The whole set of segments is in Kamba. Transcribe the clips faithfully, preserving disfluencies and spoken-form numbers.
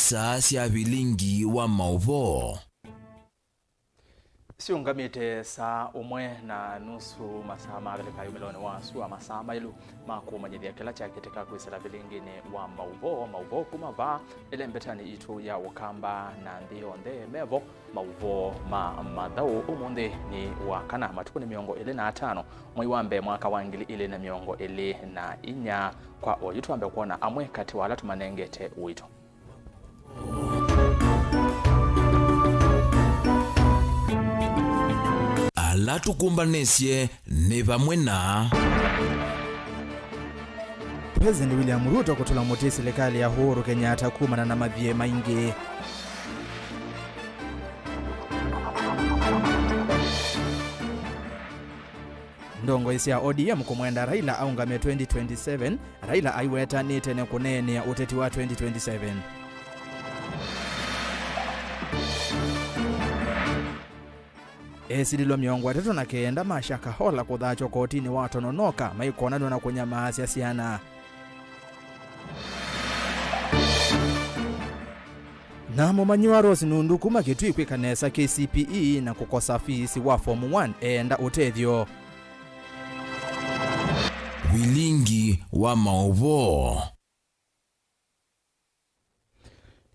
Star sya vilingi wa maũvoo. Syũngamĩte saa ũmwe na nusu masaa ma Avilika yumĩlonĩ wa sua, masaa maĩlu ma kũmanyĩthya kĩla kyakĩtĩka kwĩsĩla vilinginĩ wa maũvoo. Maũvoo kuma vaa ĩlembetanĩ itũ ya Ũkamba na nthĩ yonthe mevo. Maũvoo ma mathaũ ũmũnthĩ nĩ wa kana, matukũ nĩ mĩongo ĩlĩ na atano, mwei wa mbee, mwaka wa ngili ilĩ na mĩongo ĩlĩ na inya. Kwa oyu twambe kwona amwe katĩ wa ala tũmanengete ũito. Ala tũkũmbanĩsye nĩ vamwe na President William Ruto kũtũla mũtĩ silikalĩ ya Uhuru Kenyatta kumana na mathiĩ maingĩ. Ndongoi sya O D M kũmwenda Raila aũngame twenty twenty-seven, Raila aiweta nĩ tene kũneenea ũteti wa twenty twenty-seven. Esilĩlwa mĩongo ĩtatũ na kenda ma Shakahola kũthakywa kotinĩ wa Tononoka maikonanw'a na kũnyamaasya syana. Na mũmanyĩw'a Rose Nundu kuma Kitui kwĩka nesa K C P E na kũkosa fees wa form one eenda ũtethyo. Vilingi wa maũvoo.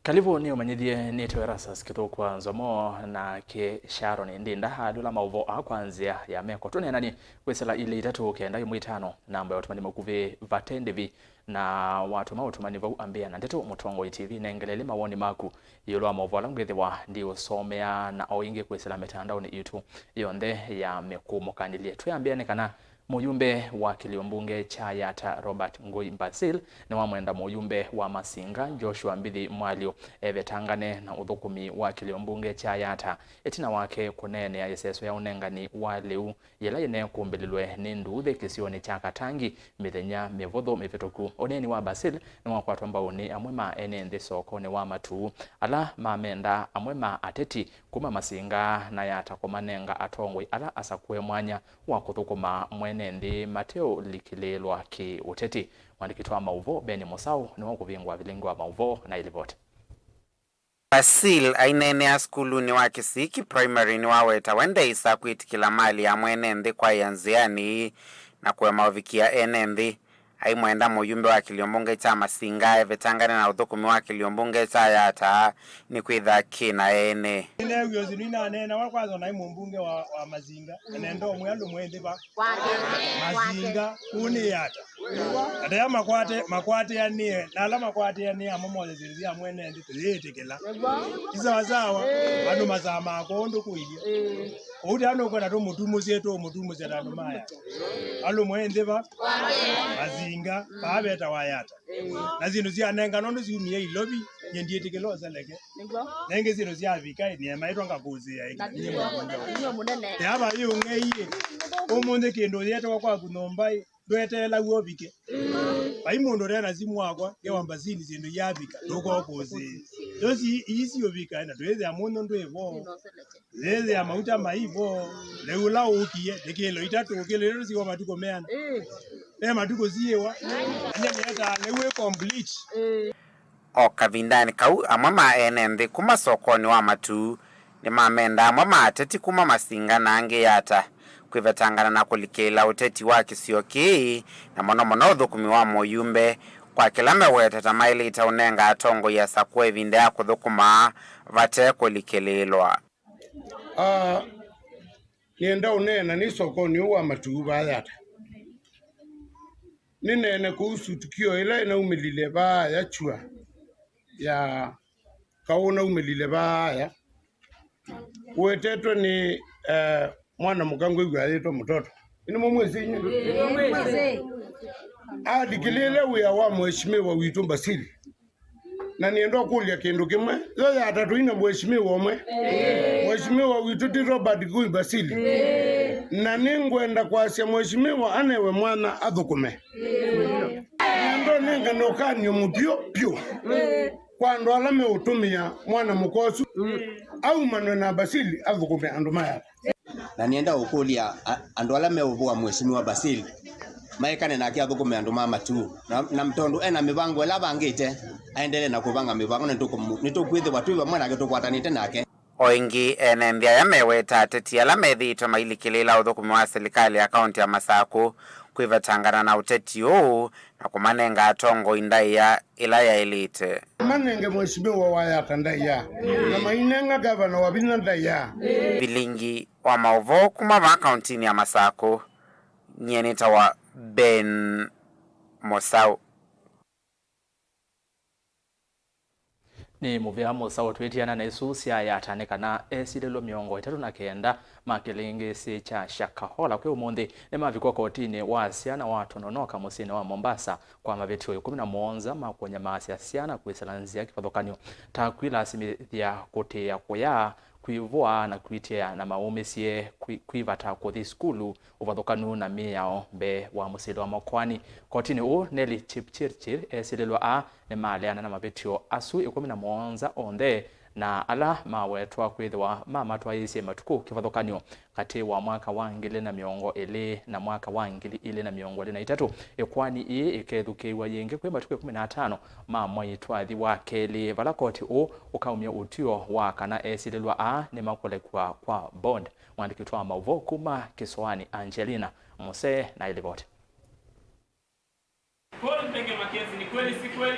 Kalivũ nĩũmanyĩthye, nĩtawa Erastus Kĩthũkwa Nzomo, nake Sharon Ndinda andũla maũvoo aa kwa nzĩa ya meko. Tũneenany'e kwĩsĩla ilĩ itatũ kenda ĩmwe itano, namba ya ũtũmani mũkuvĩ vate ndĩvi, na watũma ũtũmani vau ambĩa na ndeto. Mũtongoi T V, nengele ĩlĩ mawoni maku ĩũlũ wa maũvoo ala ngwĩthĩwa ndiũsomea na o ĩngĩ kwĩsĩla mĩtandaonĩ itũ yonthe ya mĩkũmũkanĩlye. Twĩambĩa nĩ kana mũyumbe wa kĩlio mbunge kya Yatta Robert Ngũi Basil nĩwamwenda mũyumbe wa Masinga Joshua Mbithi Mwalyo evetangane na ũthũkũmi wa kĩlio mbunge kya Yatta ĩtina wake kũneenea ĩseso ya ũnengani wa lĩu yĩla yĩnekũmbĩlĩlwe nĩ nduuthĩ kĩsionĩ kya Katangi mĩthenya mĩvũthũ mĩvĩtũku. Ũneeni wa Basil nĩwakwatwa mbau nĩ amwe ma ene nthĩ sokonĩ wa Matuu, ala mamenda amwe ma ateti kuma Masinga na Yatta kũmanenga atongoi ala asakũe mwanya wa kũthũkũma mwene nthĩ mateũlikĩlĩĩlwa kĩ-ũteti. Mwandĩki wa maũvoo Ben Mũsaũ nĩwe ũkũvingũa vilingi wa maũvoo na ĩlivoti. Basil aineenea sukulunĩ wa Kisiki Primary nĩwaweta we ndeĩsa kwĩtĩkĩla mali ya mwene nthĩ kwaĩa nzĩanĩ na kũema ũvikĩa ene nthĩ. Aimwenda mũyumbe wa kĩlio mbunge kya Masinga evetangane na ũthũkũmi wa kĩlio mbunge kya Yatta nĩkwĩtha kĩ na ene. Nĩneewie ũsu nĩnaneenawa kwanza naĩ mũmbunge wa, wa Masinga, na nenda ũmwĩa andũ mwĩ nthĩ va Masinga kũũ nĩ Yatta. Atea makwate, makwatĩanĩe, na ala makwatĩanĩe amo mose syĩndũ sya mwene nthĩ tũyĩtĩkĩla. Ti sawa sawa, andũ masamaa kũũ ndũkũilye. Ũu ti andũ ũkwenda tũmũtumũsye, tũmũtumũsya ta andũ maya. Alũmwe nthĩ va Masinga, vaa vetawa Yatta. Na syĩndũ syanenga nũndũ syumie Ilovi, nyie ndiĩtĩkĩla ũseleke. Na ĩngĩ syĩndũ syavika, nĩemaĩtwa ngakũsĩĩa ĩngĩ. Yava yĩũng'eie, ũmũnthĩ kĩndũ yĩetawa kwaku nyũmba ĩ, ndweteela w'o ũvike. Vai mũndũ ũte na simũ wakwa, ngewa Mbasili syĩndũ iyavika, ndũkokũsĩĩ. Ĩsu ii siũvika, na twĩthĩa mũnyũ ndwĩ vo. Yĩthĩa mauta maivo, lĩu ũla ũkie, nĩ kĩlo itatũ, kĩlo itatũ siwa matukũ meana. Ve matukũ siĩwa, anya nĩetaa lĩu ĩ complete. O kavindanĩ kau, amwe ma ene nthĩ kuma sokonĩ wa Matuu nĩmamenda amwe ma ateti kuma Masinga na angĩ Yatta kwĩvetangana na kũlikĩĩla ũteti wa kĩsio kĩĩ, na mũno mũno ũthũkũmi wa mũyumbe, kwa kĩla meweta ta maĩlĩte ũnenga atongoi asakũe ĩvinda ya kũthũkũma vate kũlikĩlĩĩlwa. Ah, nĩenda ũneena nĩ sokonĩ ũũ wa Matuu vaa Yatta. Nĩneene kũu sutukio ĩla ĩnaumĩlile vaa ya kyua ya kaũ ũnaumĩlile vaa ya ũetetwe nĩ, eh, mwana mũka ngwĩw'a ayĩtwa Mũtoto. Nĩmũmwĩsĩ inyuĩ? Alikĩlĩĩle wĩa wa mheshimiwa witũ Mbasili. Na nĩenda ũkũlya kĩndũ kĩmwe. Yo ya atatũ ina mheshimiwa ũmwe. Mheshimiwa witũ ti Robert Ngũi Basili. Na nĩngwenda kwasya mheshimiwa anewe mwanya athũkũme. Nĩenda ũnengane ũkany'o mũthyũ vyũ kwa andũ ala meũtũmĩa mwana mũka ũsu aumanwe na Basili athũkũme andũ maya. Na nĩenda ũkũlya a-, andũ ala meũvũa mheshimiwa Basili, Maekane nake athũkũme andũ ma matuu. Na, na tondũ ena mĩvango ĩla avangĩte, aendelee na kũvanga mĩvango, na nĩtũkũmũ-, nĩtũkwĩthĩwa twĩ vamwe nake, tũkwatanĩte nake. O ĩngĩ, ene nthĩ aya meweta ateti ala methĩĩtwe mailikĩlĩĩla ũthũkũmi wa silikalĩ ya kaũntĩ ya Masakũ kwĩvetangana na ũteti ũũ na kũmanenga atongoi ndaĩa ĩla yaĩlĩte. Manenge Mheshimiwa Wayata ndaĩa, na mainenga gavana Wavinya ndaĩa. Vilingi wa maũvoo kuma vaa kaũntĩnĩ ya Masakũ, nyie nĩtawa Ben Mũsaũ. Nĩ mũvea mũsaũ twĩtiana na isu syayata nĩ kana esilĩlwa mĩongo ĩtatũ na kenda ma kĩlĩngĩsĩ kya Shakahola kwĩ ũmũnthĩ nĩmavikwa kotinĩ wa syana wa Tononoka mũsyĩnĩ wa Mombasa kwa mavĩtyo ĩkũmi na mũonza ma kũnyamaasya syana kwĩsĩla nzĩa kĩvathũkany'o ta kwĩlasimĩthya kũtĩĩa kũya, kwĩvũa na kwitĩa na maũmĩsye kwĩ-, kwĩvata kũthi sukulu, ũvathũkanu na mĩao mbee wa mũsĩlĩ wa makoani. Kotinĩ ũũ, Nelly Chepchirchir esilĩlwa aa nĩmaleana na mavĩtyo asu ĩkũmi na mũonza onthe, na ala mawetwa kwĩthĩwa mamatwaĩĩsye matukũ kĩvathũkany'o katĩ wa mwaka wa ngili na mĩongo ĩlĩ na mwaka wa ngili ilĩ na mĩongo ĩlĩ na itatũ. Ĩkoani ĩĩ ĩkethukĩĩw'a yĩngĩ kwĩ matukũ ĩkũmi na atano ma mwai twathi wa kelĩ, vala koti ũũ ũkaumya ũtw'ĩo wa kana esilĩlwa aa nĩmakũlekw'a kwa bond. Mwandĩki witũ wa maũvoo kuma kĩsoanĩ, Angelina Muse, na ĩlivoti. Paul Nthenge Mackenzie, ni kweli si kweli?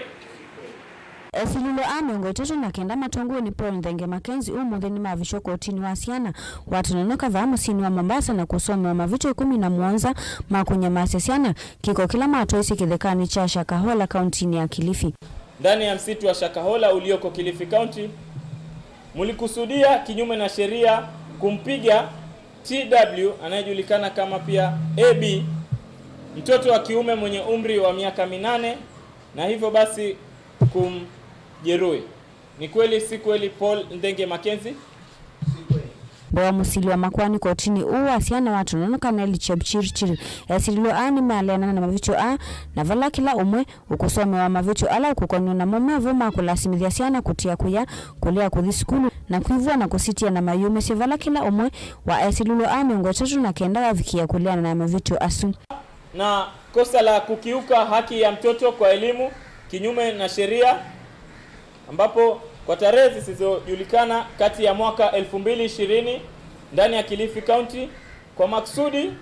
Esilĩlwa aa mĩongo ĩtatũ na kenda matongoew'e nĩ Paul Nthenge Mackenzie ũmũnthĩ nĩmavikiwe kotinĩ wa syana wa Tononoka vaa mũsyĩnĩ wa Mombasa na kũsomewa mavĩtyo ĩkũmi na mũonza ma kũnyamasya syana, kĩko kĩla matwaisye kĩthekanĩ kya Shakahola, kauntinĩ ya Kilifi. Ndani ya msitu wa Shakahola ulioko Kilifi County, mlikusudia kinyume na sheria kumpiga T W anayejulikana kama pia A B, mtoto wa kiume mwenye umri wa miaka minane, na hivyo basi kumjeruhi. Ni kweli si kweli, Paul Nthenge Mackenzie? Mbee wa mũsili wa makoani kotinĩ ũũ wa syana wa Tononoka, Nelly Chepchirchir, esilĩlwa aa nĩmaleanana na mavĩtyo aa, na vala kĩla ũmwe ũkũsomewa mavĩtyo ala ũkũkonw'a namo me vo ma kũlasimĩthya syana kũtia kũya, kũlea kũthi sukulu, na kwĩvũa na kũsitĩa na mayumĩsye, vala kĩla ũmwe wa esilĩlwa aa mĩongo ĩtatũ na kenda wavikĩĩa kũleana na mavĩtyo asu. Na kosa la kukiuka haki ya mtoto kwa elimu kinyume na sheria, ambapo kwa tarehe zisizojulikana kati ya mwaka elfu mbili ishirini ndani ya Kilifi County, kwa maksudi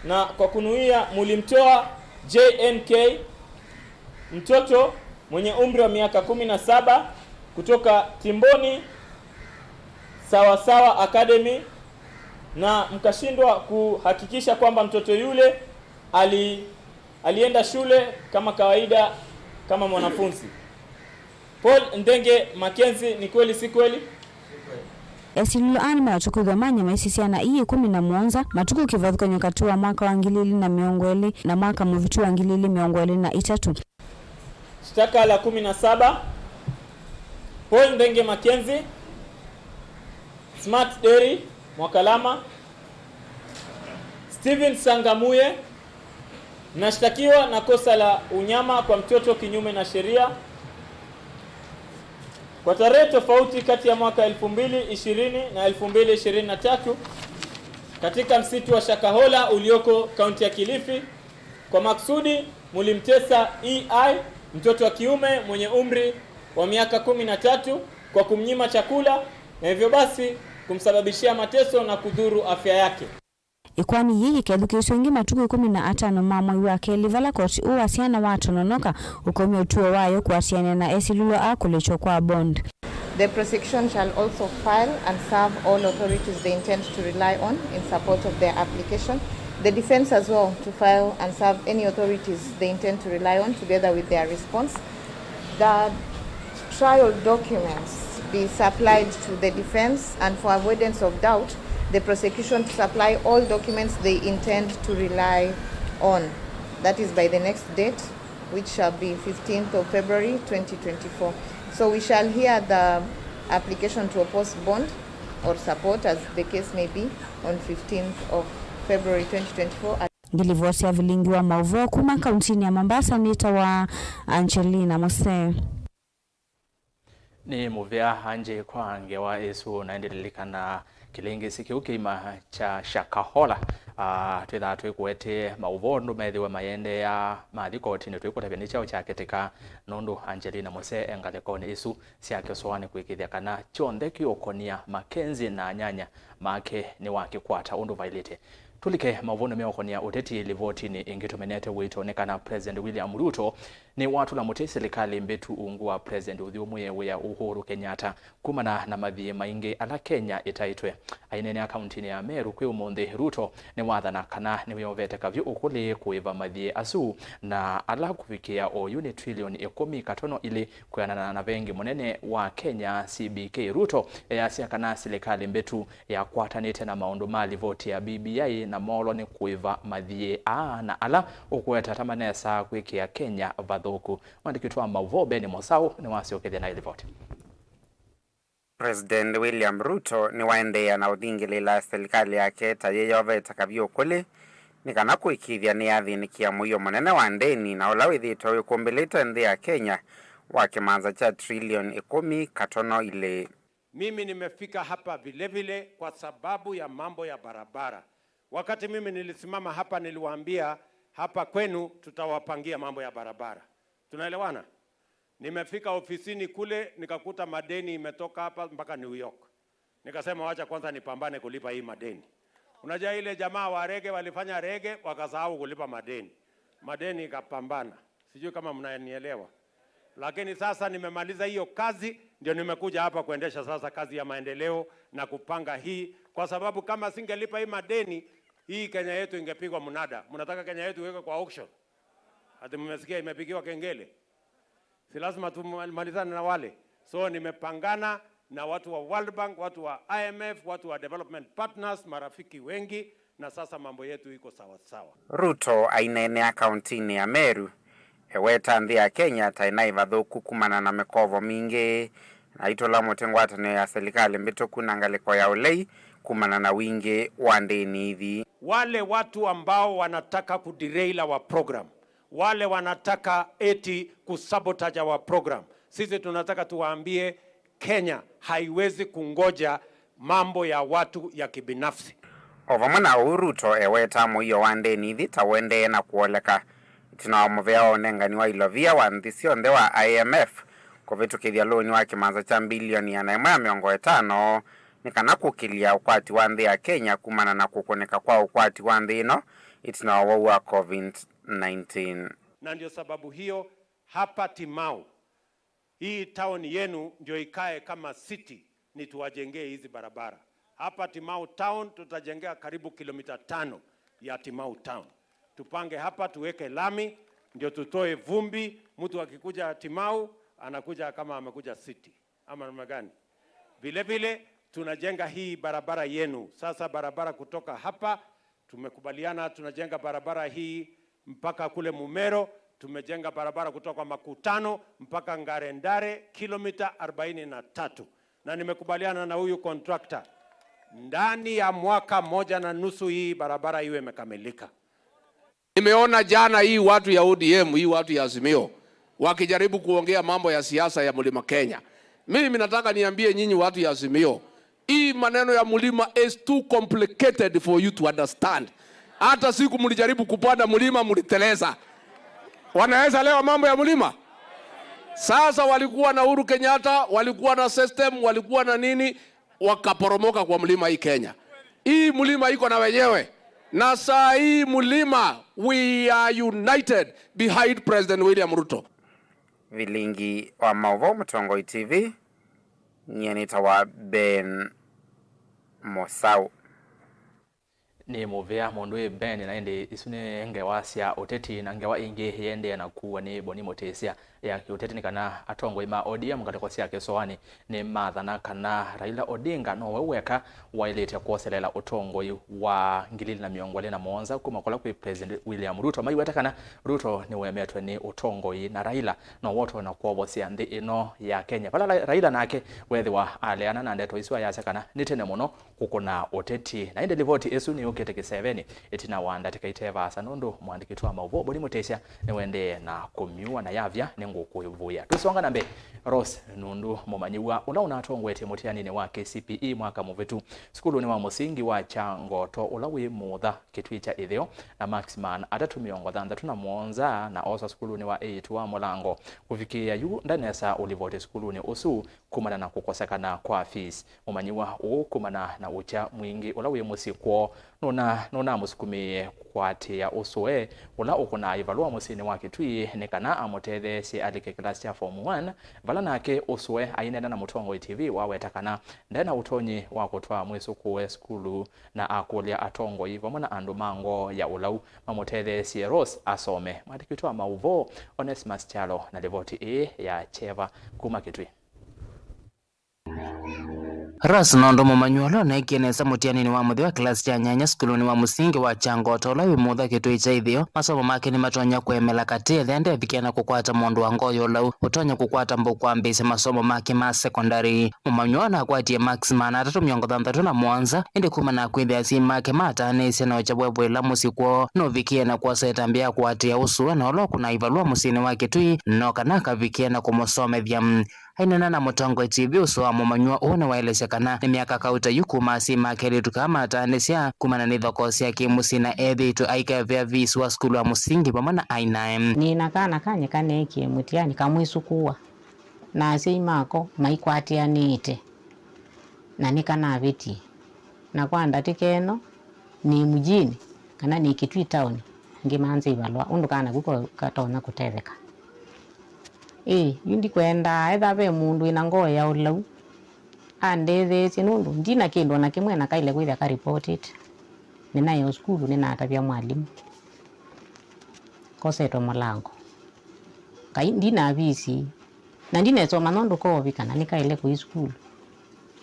na kwa kunuia, mulimtoa J N K, mtoto mwenye umri wa miaka kumi na saba, kutoka Timboni Sawa Sawa Academy, na mkashindwa kuhakikisha kwamba mtoto yule ali-, alienda shule kama kawaida kama mwanafunzi. Paul Nthenge Mackenzie, ni kweli si kweli? Esilĩlwa aa nĩmawetwa kwĩthwa manyamaisye syana ii ĩkũmi na mũonza matukũ kĩvathũkany'o katĩ wa mwaka wa ngili ilĩ na mĩongo ĩlĩ na mwaka mũvĩtu wa ngili ilĩ mĩongo ĩlĩ na itatũ. Shtaka la kumi na saba, Paul Nthenge Mackenzie, Smart Dairy, Mwakalama, Steven Sangamuye, mnashtakiwa na kosa la unyama kwa mtoto kinyume na sheria kwa tarehe tofauti kati ya mwaka elfu mbili ishirini na elfu mbili ishirini na tatu katika msitu wa Shakahola ulioko kaunti ya Kilifi. Kwa maksudi, mulimtesa E I, mtoto wa kiume mwenye umri wa miaka kumi na tatu, kwa kumnyima chakula na hivyo basi kumsababishia mateso na kudhuru afya yake. Ĩkoani yĩĩ yĩkethukĩĩsw'a ĩngĩ matukũ ĩkũmi na atano ma mwai wa kelĩ, vala koti ũũ wa syana wa Tononoka ũkaumya ũtw'ĩo wayo kũatĩanĩa na esilĩlwa aa kũlĩtw'a kwa bond. The prosecution shall also file and serve all authorities they intend to rely on in support of their application. The defense as well to file and serve any authorities they intend to rely on together with their response. The trial documents be supplied to the defense, and for avoidance of doubt, the prosecution to supply all documents they intend to rely on. That is by the next date, which shall be fifteenth of February twenty twenty-four. So we shall hear the application to oppose bond or support, as the case may be, on fifteenth of February twenty twenty-four. Ngilivoti ya vilingi wa maũvoo kuma kauntinĩ ya Mombasa nĩtawa Angelina Mose. Nĩ mũvea anjĩ kwa ngewa ĩsu, na ĩndĩ lilikana kĩlĩngĩsĩ kĩu kĩima kya Shakahola. Ah, twĩthaa twĩkũetee maũvoo ũndũ methĩwe mayendeea mathi kotinĩ, twĩkũtavya nĩ kyaũ kyakĩtĩka, nũndũ Angelina Muse e ngalĩkonĩ ĩsu sya kĩsoanĩ kũĩkĩĩthya kana kyonthe kĩũkonia Mackenzie na anyanya make nĩwakĩkwata ũndũ vaĩlĩte. Tũlike maũvonĩ meũkonia ũteti livotinĩ ĩngĩ tũmenete wĩto nĩ kana President William Ruto nĩwatũla mũtĩ silikalĩ mbĩtu ungu wa President ũthyũmũĩe wĩa Uhuru Kenyatta kumana na mathiĩ maingĩ ala Kenya ĩtaĩtwe. Aineenea kauntinĩ ya Meru kwĩ ũmũnthĩ, Ruto nĩwathana kana nĩwĩovete kavyũ ũkũlĩ kũĩva mathiĩ asu na ala kũvikĩa oyu nĩ trilioni ĩkũmi katono ilĩ kwĩanana na vengi mũnene wa Kenya, C B K. Ruto easya kana silikalĩ mbĩtu yakwatanĩte na maũndũ ma livoti ya B B I na moolwa nĩ kũĩva mathiĩ aa na ala ũkũeta ta manesa kwĩkĩa Kenya vathũku. Mwandĩki witũ wa maũvoo Ben Mosau nĩwasyokethya naĩ livoti. President William Ruto nĩwaendeea na ũthingĩlĩla silikalĩ yake ta yĩyovete kavyũ ũkũlĩ nĩ kana kũĩkĩĩthya nĩyathĩnĩkĩa mũio mũnene wa ndeni na ũla wĩthĩĩtwe wĩkũmbĩlĩte nthĩ ya Kenya wa kĩmanza kya trilioni ĩkũmi katono ilĩ. Mimi nimefika hapa vile vile kwa sababu ya mambo ya barabara. Wakati mimi nilisimama hapa, niliwaambia hapa kwenu tutawapangia mambo ya barabara. Tunaelewana? Nimefika ofisini kule, nikakuta madeni imetoka hapa mpaka New York. Nikasema, "Wacha kwanza nipambane kulipa hii madeni." Unajua ile jamaa wa rege walifanya rege, wakasahau kulipa madeni. Madeni ikapambana. Sijui kama mnanielewa. Lakini sasa nimemaliza hiyo kazi, ndio nimekuja hapa kuendesha sasa kazi ya maendeleo na kupanga hii, kwa sababu kama singelipa hii madeni, hii Kenya yetu ingepigwa mnada. Mnataka Kenya yetu iwekwe kwa auction? Ati mmesikia imepigiwa kengele? Si lazima tumalizane na wale. So nimepangana na watu wa World Bank, watu wa I M F, watu wa development partners, marafiki wengi, na sasa mambo yetu iko sawa sawa. Ruto aineenea kauntinĩ ya Meru, eweta nthĩ ya Kenya ta ĩnaĩ vathũku kumana na mĩkovo mingĩ, na aitũla mũtĩ ngwatanĩo ya silikalĩ mbĩtũku na ngalĩko ya ũlei kumana na wingĩ wa ndĩni ithi. Wale watu ambao wanataka kuderail our program, wale wanataka eti kusabotage our program, sisi tunataka tuwaambie, Kenya haiwezi kungoja mambo ya watu ya kibinafsi. O vamwe na ũu, Ruto eweta mũio wa ndeni ithi ta ũendee na kũoleka ĩtina wa mũvea wa ũnengani wa ilovia wa nthĩ syonthe wa I M F kũvĩtũkĩthya lũni wa kĩmanza kya mbilioni ĩana ĩmwe ya mĩongo ĩtano nĩ kana kũkĩlya ũkwati wa nthĩ ya Kenya kumana na kũkũnĩka kwa ũkwati wa nthĩ ĩno ĩtina wa wau wa COVID nineteen. Na ndio sababu hiyo hapa Timau, hii town yenu ndio ikae kama city, ni tuwajengee hizi barabara. Hapa Timau town tutajengea karibu kilomita tano ya Timau town. Tupange hapa, tuweke lami, ndio tutoe vumbi, mtu akikuja Timau, anakuja kama amekuja city. Ama namna gani? Vile vile, tunajenga hii barabara yenu. Sasa barabara kutoka hapa, tumekubaliana tunajenga barabara hii mpaka kule Mumero, tumejenga barabara kutoka Makutano mpaka Ngarendare, kilomita arobaini na tatu. Na nimekubaliana na huyu contractor, ndani ya mwaka moja na nusu hii barabara iwe imekamilika. Nimeona jana hii watu ya O D M, hii watu ya Azimio, wakijaribu kuongea mambo ya siasa ya Mlima Kenya. Mimi nataka niambie nyinyi watu ya Azimio, hii maneno ya mlima is too complicated for you to understand. Hata siku mlijaribu kupanda mlima, mliteleza. Wanaweza lewa mambo ya mlima? Sasa walikuwa na Uhuru Kenyatta, walikuwa na system, walikuwa na nini, wakaporomoka kwa mlima hii Kenya. Hii mlima iko na wenyewe. Na saa hii mlima, we are united behind President William Ruto. Vilingi wa maũvoo Mũtongoi T V, nyie nĩtawa Ben Mosau. Nĩ mũvea mũndũ ĩ Ben, na ĩndĩ isu nĩ ngewa sya ũteti, na ngewa ĩngĩ yĩendee na kuwa nĩ Boni Mũtĩsya ya kĩũteti nĩ kana atongoi ma O D M ngalĩko sya kĩsoanĩ nĩmathana kana Raila Odinga nowe weka waĩlĩte kwoselela ũtongoi wa ngili ilĩ na mĩongo ĩlĩ na mũonza kuma kũla kwĩ President William Ruto. Maiweta kana Ruto nĩwemetwe nĩ ũtongoi na Raila nowe ũtonya kwovosya nthĩ ĩno ya Kenya. Vala Ra-, Raila nake wethĩwa aleana na ndeto isu ayasya kana nĩ tene mũno kũkũna ũteti. Na ĩndĩ livoti ĩsu nĩ Kete kĩsevenĩ ĩtina wa ndatĩka ite vaasa, nũndũ mũandĩki witũ wa maũvoo Boni Mũtĩsya nĩwendee na kũmyũa na yavya nĩngũkũĩvũĩa. Twĩsonga na mbee, Rose, nũndũ mũmanyĩw'a ũla ũnatongoetye mũtianinĩ wa K C P E mwaka mũvĩtu sukulunĩ wa mũsingi wa Kyangoto ũla wĩ Mũtha, Kĩtui kya Ĩtheo, na marks ma atatũ mĩongo thanthatũ na mũonza, na oswa sukulunĩ wa Eight wa Mũlango. Kũvikĩĩa yu ndanesa ũlivoti sukulunĩ ũsu kumana na kũkosekana kwa fees. Mũmanyĩw'a ũũ kumana na ũkya mwingĩ ũla wĩ mũsyĩ kwoo nũna-, nũnamũsukumĩĩe kũatĩĩa ũsũe ũla ũkũnaa ĩvalũa mũsyĩnĩ wa Kĩtui nĩ kana amũtetheesye alike kĩlasi kya form one, vala nake ũsũe aineena na Mũtongoi T V waweta kana nde na ũtonyi wa kũtwaa mwĩsũkũũe sukulu, na akũlya atongoi vamwe na andũ ma ngoo ya ũlau mamũtetheesye Rose asome. Mwandĩki witũ wa maũvoo Onesmus Kyalo na livoti ĩĩ ya kyeva kuma Kĩtui. Rose nũndũ mũmanyĩw'a ũla ũneekie nesa mũtianinĩ wa mũthya wa kĩlasi kya nyanya sukulunĩ wa mũsingi wa Kyangoto ũla wĩ Mũtha, Kĩtui kya Ĩtheo, masomo make nĩmatonya kũemela katĩ ethĩa ndevikĩa na kũkwata mũndũ wa ngoo ya ũlau ũtonya kũkwata mbau kwambĩĩsya masomo make ma sekondalĩ. Mũmanyĩw'a nakwatie marks maana atatũ mĩongo thanthatũ na mũonza, ĩndĩ kumana na kwĩthĩa asyai make mataanĩisye na ũkya wevũĩla mũsyĩ kwoo, nũvikĩe na kwosa ĩtambya ya kũatĩĩa ũsũe na ũla ũkũnaa ĩvalũa mũsyĩnĩ wa Kĩtui, no kana akavikĩe na kũmũsomethya. Aineena na Mũtongoi T V, ũsũe wa mũmanyĩw'a ũũ nĩwaelesya kana nĩ myaka kauta yu kuma asyai ma kelĩtu kaa mataanĩsya kumana na ithokoo sya kĩ-mũsyĩ na ethĩĩtwe aikavĩa fees wa sukulu wa mũsingi vamwe na ainae. Nĩ na kana kany'e kaneekie mũtiani kamwĩsũkũũa, na asyai mako maikwatĩanĩĩte, na nĩkanavĩtie. Na kwa ndatĩka ĩno, nĩ mjini, kana nĩ Kitui town, ngĩmanza ĩvalũa, ũndũ kana naku ko-, katonya kũtetheka. Ĩĩ, yu ndikwendaa, etha ve mũndũ wĩna ngoo ya ũlau, andetheesye, nũndũ ndina kĩndũ ona kĩmwe nakaĩle kwĩthĩa ka reported. Nĩnaĩ o sukulu, nĩnatavya mwalimũ. Kosetwe mũlango. Kai ndina avisi. Na ndinesoma nũndũ koovi kana nĩkaĩle kũi sukulu.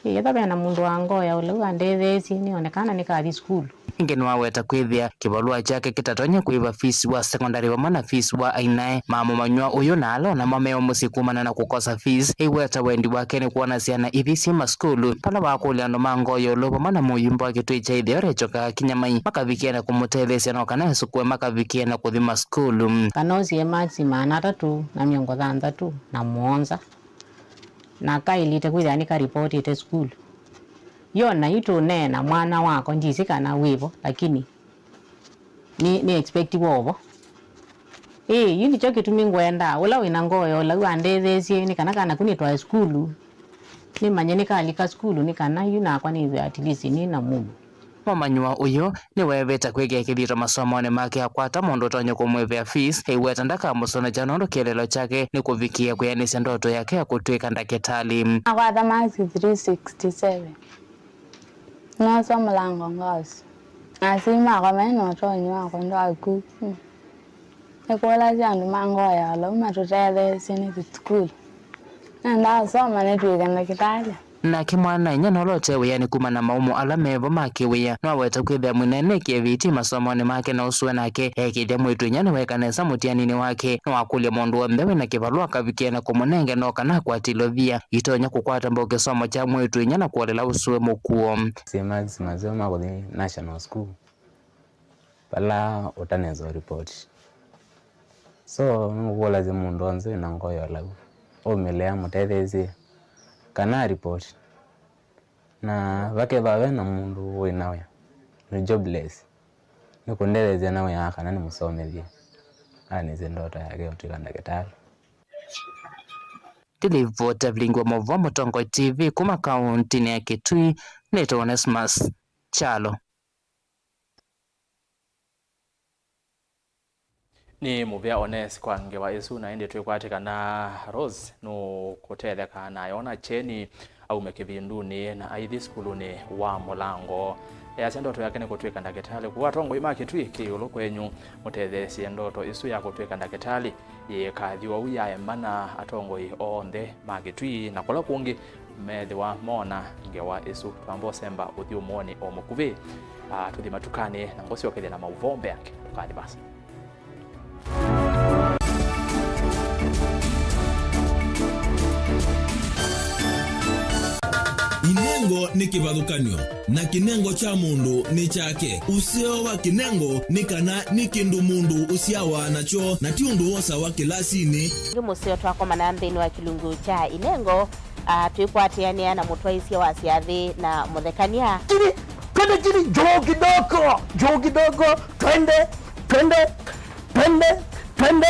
Ĩĩ, etha ve na mũndũ wa ngoo ya ũlau andetheesye, nĩone kana nĩkathi sukulu. Ĩngĩ nĩwaweta kwĩthĩa kĩvalũa kyake kĩtatonya kũĩva fees wa sekondalĩ vamwe na fees wa ainae ma mũmanyĩw'a ũyũ, na ala o namo me o mũsyĩ kumana na kũkosa fees. Ĩweta wendi wake nĩ kwona syana ithi syĩ masukulu, vala wakũlya andũ ma ngoo ya ũlau vamwe na mũyumba wa Kĩtui kya Ĩtheo Rachel Kakinyamai makavikĩe na kũmũtetheesya no kana esũkũe makavikĩe na kũthi masukulu. Kana osie marks maana atatũ na mĩongo thanthatũ na mũonza, na kaĩlĩte kwĩthĩa nĩkaripotĩte sukulu. Yo na yu tũneena mwana wakwa, ndyĩsĩ kana wĩvo, lakini nĩ, nĩ expectiwa ũvo. Ĩĩ, yu nĩkyo kĩtumi ngwendaa ũla wĩna ngoo ya ũlau andetheesye nĩ kana kanaku nĩtwae sukulu, nĩmanye nĩkalika sukulu, nĩ kana yu nakwa nĩthwe at least nĩ na mũuo. Mũmanyĩw'a ũyũ nĩweevĩte kwĩkĩa kĩthito masomonĩ make akwata mũndũ ũtonya kũmwĩvĩa fees, ĩweta ndakamũsonekya nũndũ kĩeleelo kyake nĩ kũvikĩĩa kwĩanĩsya ndoto yake ya kũtw'ĩka ndakĩtalĩ. Nakwata marks three sixty seven. Nosa Mũlango Girls. Asyai makwa me na ũtonyi wa kũndwaa ku. Nĩkũlasya andũ ma ngoo ya ũlau matũtetheesye nĩthi sukulu. Nendaa ũsoma nĩtw'ĩke ndakĩtalĩ. Nake mwana-a-inyia na ũla ũte wĩanĩ kumana na maumo ala mevo ma kĩwĩa, nĩwaweta kwĩthĩa mwĩneenekie vĩti masomonĩ make na ũsũe nake eekĩĩthya mwĩĩtu-a-inyia nĩweka nesa mũtianinĩ wake. Nĩwakũlya mũndũ w'onthe wĩ na kĩvalũa akavikĩe na kũmũnenge no kana akwatĩlwe via itonya kũkwata mbau kĩsomo kya mwĩĩtu-a-inyia na kũolela ũsũe mũkuo. Sĩ marks maseo ma kũthi national school vala ũtanesa ũripoti. So, nĩngũkũlasya mũndũ w'onthe wĩ na ngoo ya ũlau, ũmĩlea mũtetheesye kana aripoti. Na vakethwa ve na mũndũ wĩ na wĩa, nĩ jobless, nĩkũndetheesya na wĩa kana nĩmũsomethye, anĩsye ndoto yake ya ũtw'ĩka ndakĩtalĩ. Ndĩlivoti ya vilingi wa maũvoo Mũtongoi T V kuma kaũntĩnĩ ya Kitui, nĩtawa Onesmus Kyalo. Nĩ mũvea Ones kwa ngewa ĩsu, na ĩndĩ twĩkwatĩkana Rose nũkũtetheka na ayona kyeni aume kĩvindunĩ na aithi sukulunĩ wa Mũlango. Easya ndoto yake nĩ kũtw'ĩka ndakĩtalĩ. Kũu atongoi ma Kĩtui kĩ ĩũlũ kwenyu, mũtetheesye ndoto ĩsu ya kũtw'ĩka ndakĩtalĩ yĩkathi ũu yaemana. Atongoi onthe ma Kĩtui na kũla kũngĩ methĩwa moona ngewa ĩsu. Twamba ũsemba ũthyũmũonĩ o mũkuvĩ, ah, tũthi matukanĩ na ngũsyokethya na maũvoo mbeange. Ndũkathi vaasa. Inenga Kĩnengo nĩ kĩvathũkany'o, na kĩnengo kya mũndũ nĩ kyake. Ũseo wa kĩnengo nĩ kana nĩ kĩndũ mũndũ ũsyawa nakyo, na ti ũndũ wosawa kĩlasinĩ. Ĩngĩ mũseo twakomana nthĩnĩ wa kĩlungu kya ĩnengo, ah, twĩkwatĩanĩa na mũtwaĩsya wa syathĩ na mũthekany'a. Chini, twende chini, juu kidogo, juu kidogo, twende, twende. Twende, twende.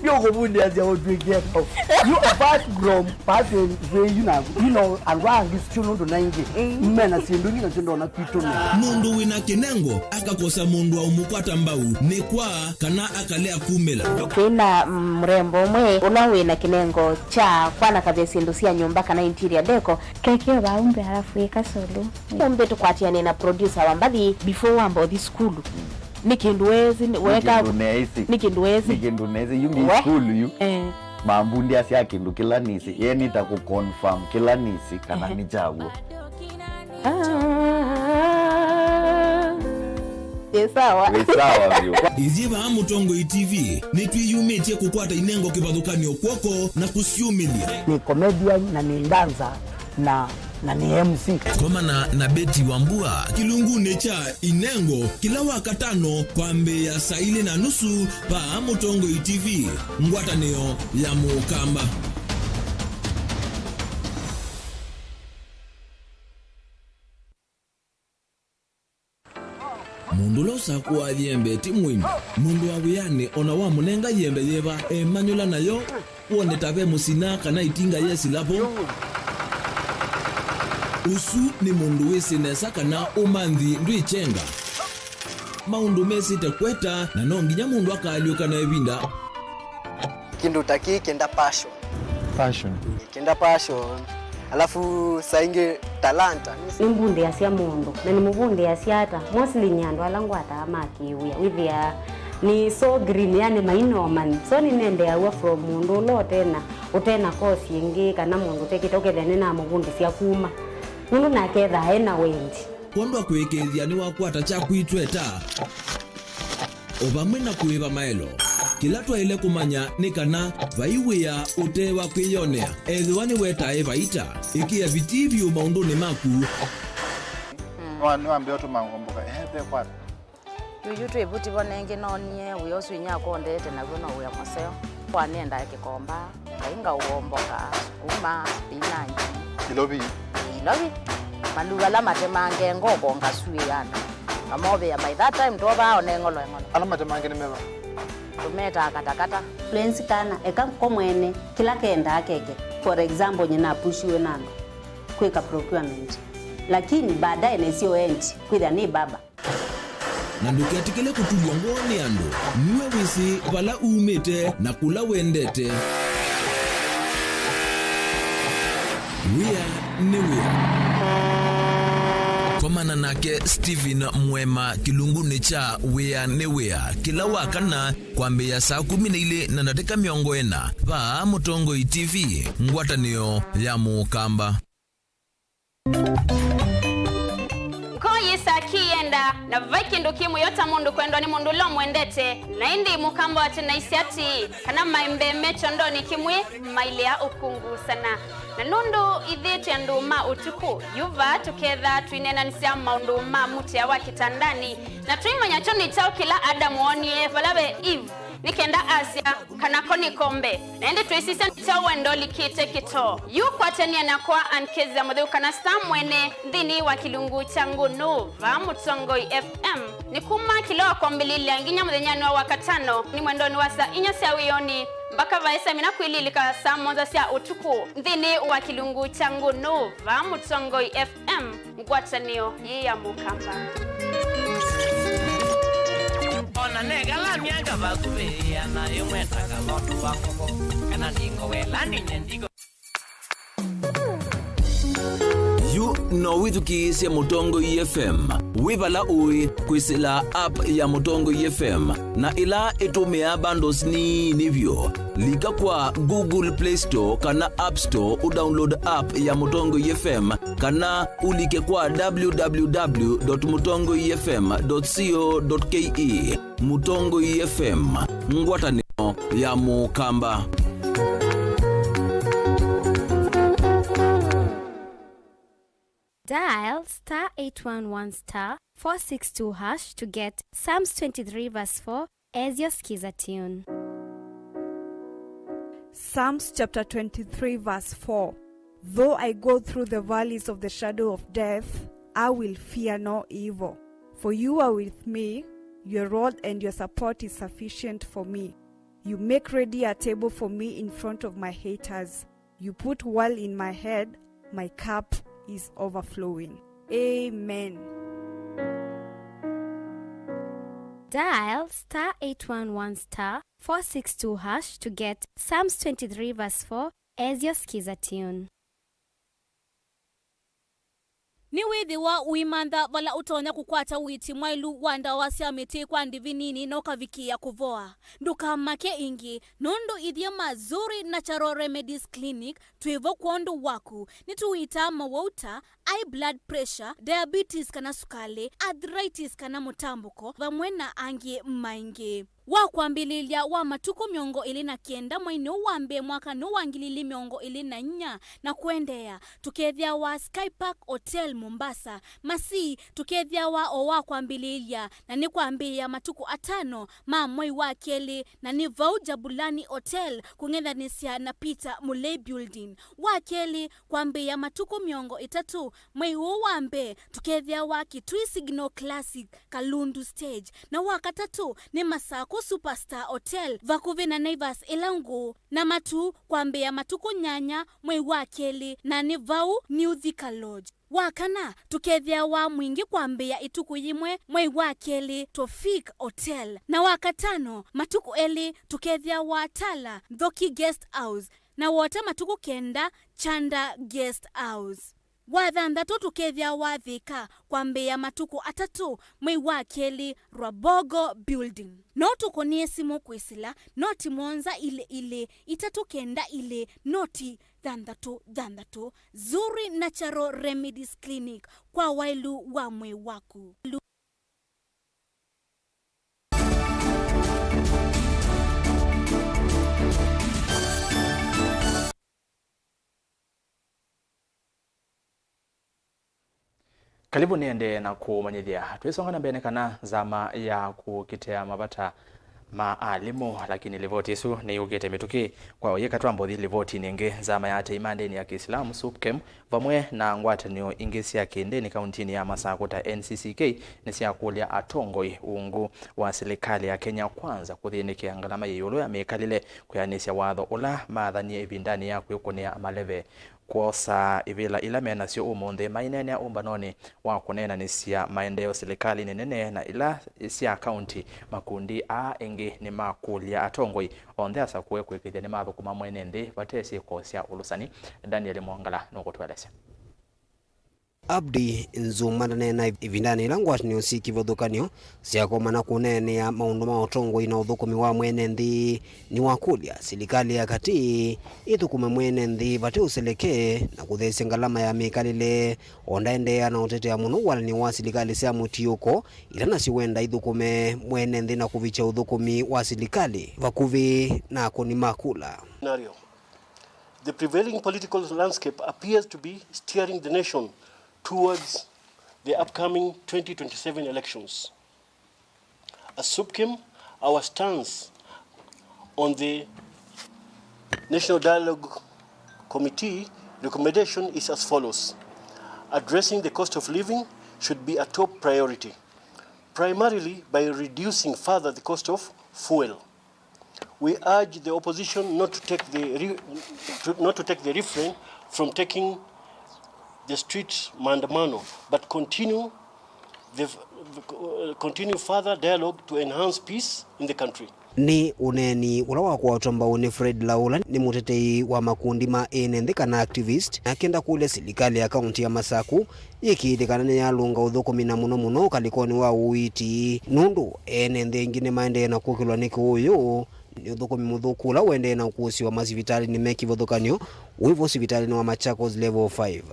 Ndio kũvundĩasya ũtwĩkie kau. You, apart from passing way, you know, you know, andũ angĩ sio nũndũ na ingĩ. Mm. Mena syĩndũ ingĩ nasyo ndona kwitũ nĩ. Mũndũ wĩna kĩnengo akakosa mũndũ wa ũmũkwata mbau nĩ kwa kana akalea kumĩla. Twĩna mrembo ũmwe ũla wĩna kĩnengo kya kwanakavya syĩndũ sya nyũmba kana interior deco. Keke vau mbee alafu ĩka solo. Ũmbĩ tũkwatĩane na producer wa mbathi before wamba ũthi sukulu. Nĩ kĩndũ wesĩ, nĩ weka kĩndũ neĩsĩ. Nĩ kĩndũ wesĩ. Nĩ kĩndũ neĩsĩ. Yu nĩ we sukulu yu. Eh. Mambundĩasya kĩndũ kĩla nĩsĩ. Ye nĩta kũconfirm kĩla nĩsĩ kana, ehe, nĩ kyaw'o. Ah. Ĩ sawa. Wĩ sawa vyũ. Ithyĩ vaa Mũtongoi T V nĩtwĩyumĩtye kũkwata inengo kĩvathũkany'o kw'oko na kũsyumĩlya. Nĩ comedian na nĩ dancer na, na nĩ M C. Komana na Betty Wambua kĩlungunĩ kya Inengo kĩla Wakatano kwambĩĩa saa ilĩ na nusu vaa Mũtongoi T V, ngwatanĩo ya Mũkamba. Mũndũ ũla ũsakũaa yembe ti mũĩmi. Mũndũ wa wĩanĩ o na wamũnenga yembe yĩva, emanyũla nayo, wone ta ve mũsina kana ĩtinga yesila vo. Ũsu nĩ mũndũ wĩsĩ nesa kana ũmanthi ndwĩkyenga. Maũndũ mesĩte kweta, na no nginya mũndũ akaalyũka na ĩvinda. Kĩndũ ta kĩĩ kĩenda passion. Passion. Kĩenda passion. Alafu saa ingĩ talanta. Nĩmbundĩasya mũndũ, na nĩmũvundĩasya ata? Mostly nĩ andũ ala ngwataa ma kĩwĩa. Wĩthĩaa nĩ so green, yani maina ũmanyi. So nĩnendeeaw'a from mũndũ ũla ũtena, ũtena course ĩngĩ, kana mũndũ ũtekĩte, ũkethĩa nĩnamũvundĩsya kuma. Nũndũ nake ethaa ena wendi. Kwondũ wa kũĩkĩĩthya nĩwakwata kya kwitweta. O vamwe na kũĩva maelo, kĩla twaĩle kũmanya nĩ kana vai wĩa ũte wa kwĩyonea. Ethĩwa nĩwetae vaita, ĩkĩa vitii vyũ maũndũnĩ maku. Nĩwa-, nĩwambĩĩa ũtũma ngomboka, ehe, ve kwata. Yuyu twĩ vuti vo nengĩ noonie wĩa ũsu inyia akondete naw'o no wĩa mũseo. Kwa nĩendaa kĩkomba. Ngai ngaũomboka, sukuma, spinach. Ilovi. Ilovi. Maluva ala matemange ngoko ngasuĩĩa andũ. Ngamovĩa by that time twovaa one ng'olo eng'olo. Ala matemange nĩ meva? Tũmetaa katakata. Lwenzi kana, eka ko mwene, kĩla kendaa keke. For example, nyina apushiwe na andũ kwĩka procurement. Lakini baadaye nesio endi, kwĩthĩa nĩ baba. Na ndũketĩkĩle kũtulw'a ngoo nĩ andũ. Nue wĩsĩ vala umĩte na kũla wendete. Wĩa nĩ wĩa. Komana nake Stephen Mwema kĩlungunĩ kya Wĩa nĩ Wĩa kĩla Wakana kwambĩĩa saa kũmi na ilĩ na ndatĩka mĩongo ĩna vaa Mũtongoi T V, ngwatanĩo ya Mũkamba. Ngoo yĩsaa kĩyenda, na vai kĩndũ kĩ mũyo ta mũndũ kwendwa nĩ mũndũ ũla ũmwendete. Na ĩndĩ Mũkamba wa tene aisye atĩĩ, kana maembe me kyondonĩ kĩmwe mailea ũkungu sana. Na nũndũ ithyĩ twĩ andũ ma ũtukũ, yu vaa tũkethaa twĩneenanĩsya maũndũ ma mũtĩa wa kĩtandanĩ, na tũimanya kyo nĩ kyaũ kĩla Adamu woonie vala ve Eve, nĩ kenda asya, kana ko nĩ kombe. Na ĩndĩ twĩsisya nĩ kyaũ wendo ũlikĩte kĩtoo. Yu kwatania nakwa Ann Kezia Mũtheu kana Star Mwene nthĩnĩ wa kĩlungu kya Ngũnũ vaa Mũtongoi F M. Nĩ kuma kĩla wa kwambĩlĩlya nginya mũthenyanĩ wa Wakatano, nĩ mwendonĩ wa saa inya sya wĩonĩ mpaka vaĩ saa ĩmwe na kwĩlĩlĩka saa mũonza sya ũtukũ nthĩnĩ wa kĩlungu kya Ngũnũ vaa Mũtongoi F M. M, ngwatanĩo yĩ ya Mũkamba. Ona negala myaka vakuvĩ ĩana ĩmwe ta kalondu wa koko, kana ndingo wela ninye ndigo. Yu no wĩthukĩĩsye Mũtongoi F M wĩ vala ũĩ kwĩsĩla app ya Mũtongoi F M, na ĩla ĩtũmĩaa bundles nini vyũ. Lika kwa Google Play Store kana App Store ũdownload app ya Mũtongoi F M, kana ũlike kwa w w w dot mũtongoi f m dot co dot k e. Mũtongoi F M, ngwatanĩo ya Mũkamba. Dial star eight one one star four six two hash to get Psalms twenty-three verse four as your skiza tune. Psalms chapter twenty-three verse four. Though I go through the valleys of the shadow of death, I will fear no evil. For you are with me, your rod and your support is sufficient for me. You make ready a table for me in front of my haters. You put oil in my head, my cup is overflowing. Amen. Dial star eight one one star four six two hash to get Psalms twenty-three verse four as your skiza tune. Nĩwĩthĩwa ũimantha vala ũtonya kũkwata ũiiti mwaĩlu wa ndawa sya mĩtĩ kwa ndĩvi nini na ũkavikĩĩa kũvoa. Ndũkamake ĩngĩ, nũndũ ithyĩ ma Zuri Natural Remedies Clinic twĩ vo kwondũ waku. Nĩtũiitaa mawau ta high blood pressure, diabetes kana sukalĩ, arthritis kana mũtambũko, vamwe na angĩ maingĩ. Wa kwambĩlĩlya wa matukũ mĩongo ĩlĩ na kenda mweinĩ ũũ wa mbee mwakanĩ ũũ wa ngili ilĩ mĩongo ĩlĩ na inya na kũendeea, tũkethĩawa Sky Park Hotel Mombasa. Masii tũkethĩawa o wa kwambĩlĩlya, na nĩ kwambĩĩa matukũ atano ma mwei wa kelĩ, na nĩ vau Jabulani Hotel kũng'ethanĩsya na Peter Mulei Building. Wa kelĩ, kwambĩĩa matukũ mĩongo ĩtatũ mwei ũũ wa mbee, tũkethĩawa Kitui Signal Classic, Kalundu Stage, na wa katatũ nĩ Masako Superstar Hotel, vakuvĩ na Naivas ĩla ngũũ, na matu kwambĩĩa matukũ nyanya mwei wa kelĩ, na nĩ vau New Thika Lodge. Wa kana, tũkethĩawa Mwingi kwambĩĩa ĩtukũ yĩmwe mwei wa kelĩ, Tofik Hotel, na wa katano, matukũ elĩ, tũkethĩawa Tala, Nthoki Guest House, na wota matukũ kenda, Chanda Guest House. Wa thanthatũ tũkethĩawa Thĩka kwambĩĩa matukũ atatũ mwei wa kelĩ, Rwabogo Building. No tũkũnĩe simũ kwĩsĩla noti mũonza ilĩ ilĩ itatũ kenda ilĩ noti thanthatũ thanthatũ. Zuri Natural Remedies Clinic, kwa waĩlu wa mwĩĩ waku. Kalĩvu nĩendee na kũmanyĩthya. Twĩsonga na mbee nĩ kana nzama ya kũkitĩa mavata ma alimũ, lakini livoti ĩsu nĩyũkĩte mĩtũkĩ. Kwa ũyĩka twambothi livotinĩ ĩngĩ, nzama ya atei ma ndĩni ya Kĩislamu, SUPKEM, vamwe na ngwatanĩo ingĩ sya kĩndĩni kauntinĩ ya Masakũ ta N C C K nĩsyakũlya atongoi ungu wa silikalĩ ya Kenya Kwanza kũthĩnĩkĩa ngalama yĩ ĩũlũ ya mĩkalĩle, kwĩanĩsya watho ũla maathanie ĩvindanĩ ya kwĩkũnĩa maleve. Kwosa ivĩla ila menasyo ũmũnthĩ, maineenea ũmbanonĩ wa kũneenanĩsya maendeeo silikalĩnĩ nene na ila sya kaunti. Makundi aa ĩngĩ nĩmakũlya atongoi onthe asakũe kwĩkĩĩthya nĩmathũkũma mwene nthĩ vate syĩko sya ũlũsani. Daniel Mwangala nũkũtũelesya. Abdi Nzuma ndaneena ĩvindanĩ yĩla ngwatanĩo syĩ kĩvathũkany'o syakomana kũneenea maũndũ ma ũtongoi na ũthũkũmi wa mwene nthĩ. Nĩwakũlya silikalĩ ya katĩ ĩthũkũme mwene nthĩ vate ũseleke na kũtheesya ngalama ya mĩkalĩle. O ndaendeea na ũtetea mũno walanĩo wa silikalĩ sya mũtiũko ila nasyo wenda ithũkũme mwene nthĩ na kũvikya ũthũkũmi wa silikalĩ vakuvĩ na akũni ma kula. Scenario. The prevailing political landscape appears to be steering the nation towards the upcoming twenty twenty-seven elections. As SUPKEM, our stance on the National Dialogue Committee recommendation is as follows. Addressing the cost of living should be a top priority, primarily by reducing further the cost of fuel. We urge the opposition not to take the re-, to, not to take the refrain from taking the street maandamano, but continue the, the, uh, continue further dialogue to enhance peace in the country. Nĩ ũneeni ũla wakwatwa mbau nĩ Fred Laula, nĩ mũtetei wa makundi ma ene nthĩ kana activist, na akenda kũlya silikalĩ ya kaunti ya Masaku yĩkĩĩthye kana nĩyalũnga ũthũkũmi, na mũno mũno ũkalĩkonĩ wa ũiiti, nũndũ ene nthĩ aingĩ nĩmaendee na kũkĩlwa nĩ kĩũũyũ nĩ ũthũkũmi mũthũku ũla ũendee na ũkũsĩwa masivitalĩnĩ me kĩvathũkany'o wĩ vo sivitalĩnĩ wa Machakos Level five.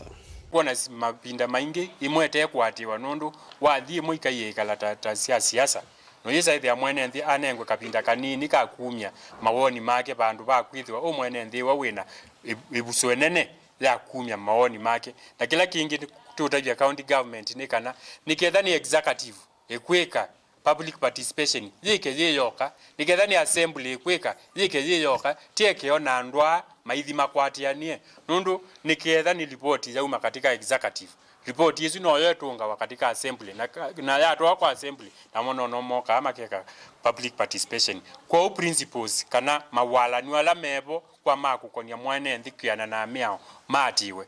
Kwona s-, mavinda maingĩ imwe ĩtekwatĩwa, nũndũ wathi imwe ikaiĩkala ta, ta sya siasa. Noyĩsa ĩthĩa mwene nthĩ anengwe kavinda kanini ka kumya mawoni make vandũ va kwĩthĩwa ũ mwene nthĩ wa wĩna ĩ-, ĩvuso ĩnene ya kumya mawoni make. Na kĩla kĩngĩ nĩ tũtavya county government nĩ kana nĩ ketha nĩ executive ĩkwĩka public participation yĩke yĩ yoka, nĩ ketha nĩ assembly ĩkwĩka yĩke yĩ yoka, tyeke o na andũ aa maithi makwatĩanĩe, nũndũ nĩ ketha nĩ ripoti yauma katika executive, ripoti ĩsu noyo ĩtũngawa katika assembly, na, na yatwawa kwa assembly, namo nono mokaa makeka public participation. Kwoou principles kana mawalany'o ala mevo kwa ma kũkonya mwene nthĩ kwĩanana na mĩao maatĩĩwe.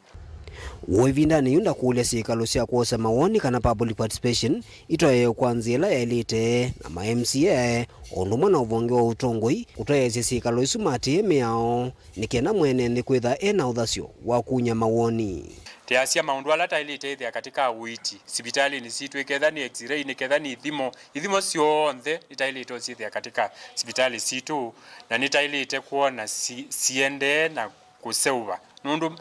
Wĩ ĩvindanĩ yĩu ndakũlya syĩkalo sya kwosa mawoni kana public participation itoewe kwa nzĩa ĩla yaĩlĩte, na ma M C A o ũndũ ũmwe na ũvonge wa ũtongoi ũtayaĩsye syĩkalo isu maatĩĩe mĩao nĩ kenda mwene nthĩ kwĩtha e na ũthasyo wa kunya mawoni. Tĩasya maũndũ ala taĩlĩte ĩthĩa katika ũiiti sivitalĩnĩ sitũ, ĩketha nĩ x-ray, nĩ ketha nĩ ithimo, ithimo syonthe nĩtaĩlĩte ũsyĩthĩa katika sivitalĩ sitũ, na nĩtaĩlĩte kwona si-, siendee na kũseũva, nũndũ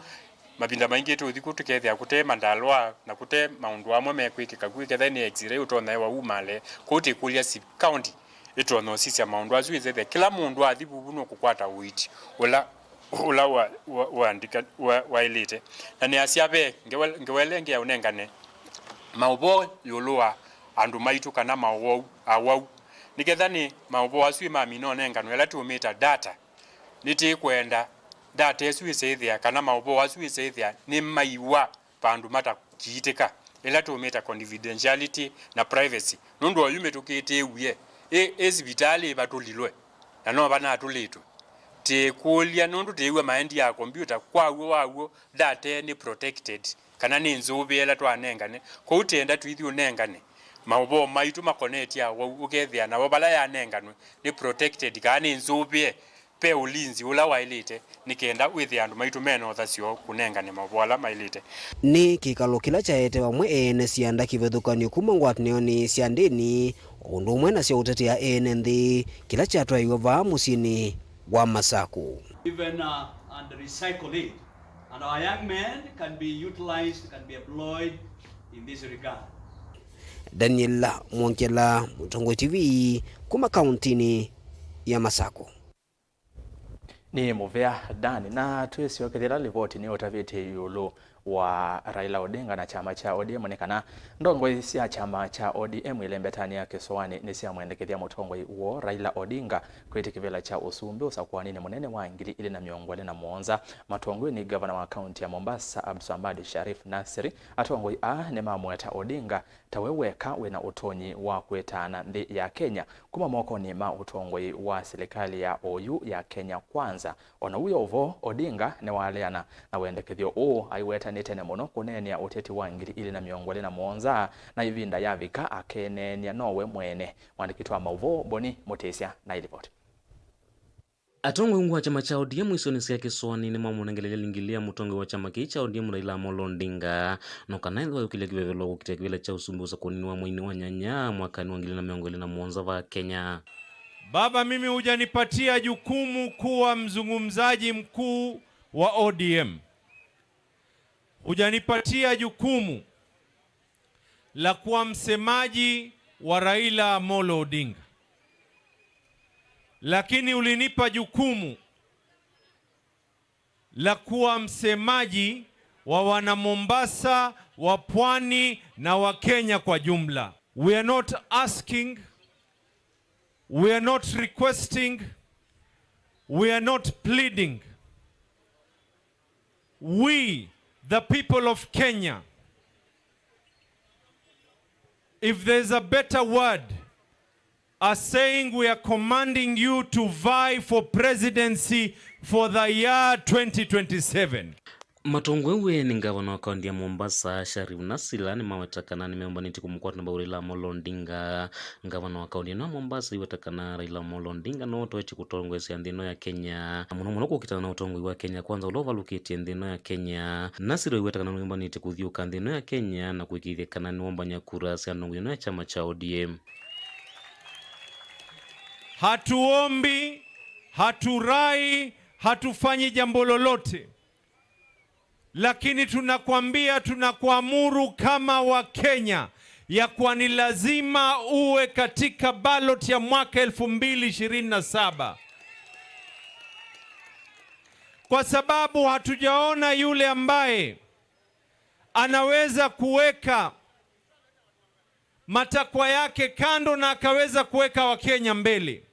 mavinda maingĩ tũthi kũ tũkethĩa kũte mandalwa na kũte maũndũ amwe mekwĩkĩka ku, ĩketha nĩ x-ray ũtonya ĩwa umale. Kwoou tĩkũlya si county ĩtonya ũsisya maũndũ asu ĩsethĩa kĩla mũndũ athi vuvu nũkũkwata ũiiti ũla, ũla wa, wa, waandĩka, wa, waĩlĩte. Na nĩasya ve ngewa, ngewa ĩla ĩngĩ ya ũnengane maũvoo ĩũlũ wa andũ maitũ kana maũwau, awau, nĩ ketha nĩ maũvoo asu ĩmamina ũnenganwe ĩla tũũmĩta data. Nĩtĩkwenda data ĩsu ĩseĩthĩa kana maũvoo asu ĩseĩthĩa nĩmaiwa vandũ matakiitĩka, ĩla tũũmĩta confidentiality na privacy, nũndũ oyu mĩtũkĩ ĩtĩĩwie ĩ, ĩ sivitalĩ ĩvatũlilwe, na no vanatũlĩtwe. Tĩkũlya nũndũ tĩĩw'a maendia ya kombiũta, kwa w'o wa w'o, data ĩĩ nĩ protected, kana nĩ nzũvĩe ĩla twanengane. Kwoou tĩenda tũithi ũnengane maũvoo maitũ makonetye awau, ũkethĩa navo vala yanenganwe nĩ protected, kana nĩ nzũvĩe, ve ũlinzi ũla waĩlĩte, nĩ kenda wĩthĩe andũ maitũ me na ũthasyo kũnengane maũvoo ala maĩlĩte. Nĩ kĩkalo kĩla kyaete vamwe ene syanda kĩvathũkany'o kuma ngwatanĩonĩ sya ndĩni, o ũndũ ũmwe na sya ũtetea ene nthĩ, kĩla kyatwaĩiwe vaa mũsyĩnĩ wa Masaku. Even, uh, and recycle it. And our young men can be utilized, can be employed in this regard. Daniel Mwongela, Mũtongoi T V, kuma kauntinĩ ya Masaku. Nĩ mũvea Dan, na twĩsyokethya ĩla livoti nĩ ũtavĩtye ĩũlũ wa Raila Odinga na kyama kya O D M nĩ kana ndongoi sya kyama kya O D M ilembetanĩa kĩsoanĩ nĩsyamwendekethya mũtongoi woo Raila Odinga kwĩtĩ kĩvĩla kya ũsumbĩ ũsakũaninĩ mũnene wa ngili ilĩ na mĩongo ĩlĩ na mũonza. Matongoi nĩ ngavana wa kaunti ya Mombasa Abdulswamad Sharif Nasir. Atongoi aa nĩmamũeta Odinga ta we weka wĩna ũtonyi wa kwĩtaana nthĩ ya Kenya kuma mokonĩ ma ũtongoi wa silikalĩ ya oyu ya Kenya Kwanza. O na ũu yo ũvoo, Odinga nĩwaleana na wendekethyo ũũ, aiwetanĩte tene mũno kũneenea ũteti wa ngili ilĩ na mĩongo ĩlĩ na mũonza, na ĩvinda yavika akeeneenya nowe mwene. Mwandĩki wa maũvoo Boni Mũtĩsya na ĩlivoti. Atongoi ungu wa kyama kya O D M isionĩ sya kĩsoanĩ nĩmamũnengelelya lingi lĩa mũtongoi wa kyama kĩĩ kya O D M Raila Amolo Odinga, no kana ethĩwa ayũkĩlya kĩvevelo kũkitĩa kĩvĩla kya ũsumbĩ ũsakũaninĩ wa mweinĩ wa nyanya mwakanĩ wa ngili ilĩ na mĩongo ĩlĩ na mũonza vaa Kenya. Baba, mimi hujanipatia jukumu kuwa mzungumzaji mkuu wa O D M. Hujanipatia jukumu la kuwa msemaji wa Raila Amolo Odinga. Lakini ulinipa jukumu la kuwa msemaji wa wana Mombasa, wa Pwani na wa Kenya kwa jumla. We are not asking, we are not requesting, we are not pleading. We, the people of Kenya, if there's a better word, are saying we are commanding you to vie for presidency for the year twenty twenty-seven. Matongoi wĩ nĩ ngavana wa kaunti ya Mombasa, Sharif Nasir, nĩmaweta kana nĩmeũmbanĩtye kũmũkwata na mbau Raila Amolo Odinga. Ngavana wa kaunti ĩno ya Mombasa aiweta kana Raila Amolo Odinga no ũtoetye kũtongoesya nthĩ ĩno ya Kenya, na mũno mũno kũkitana na ũtongoi wa Kenya Kwanza ũla ũvalũkĩtye nthĩ ĩno ya Kenya. Nasir aiweta kana nĩmeũmbanĩtye kũthiũka nthĩ ĩno ya Kenya na kũĩkĩĩthya kana nĩwombany'a kura sya ndongoi ĩno ya kyama kya O D M. Hatuombi, haturai, hatufanyi jambo lolote. Lakini tunakwambia, tunakuamuru kama wa Kenya ya kuwa ni lazima uwe katika ballot ya mwaka elfu mbili ishirini na saba. Kwa sababu hatujaona yule ambaye anaweza kuweka matakwa yake kando na akaweza kuweka Wakenya mbele.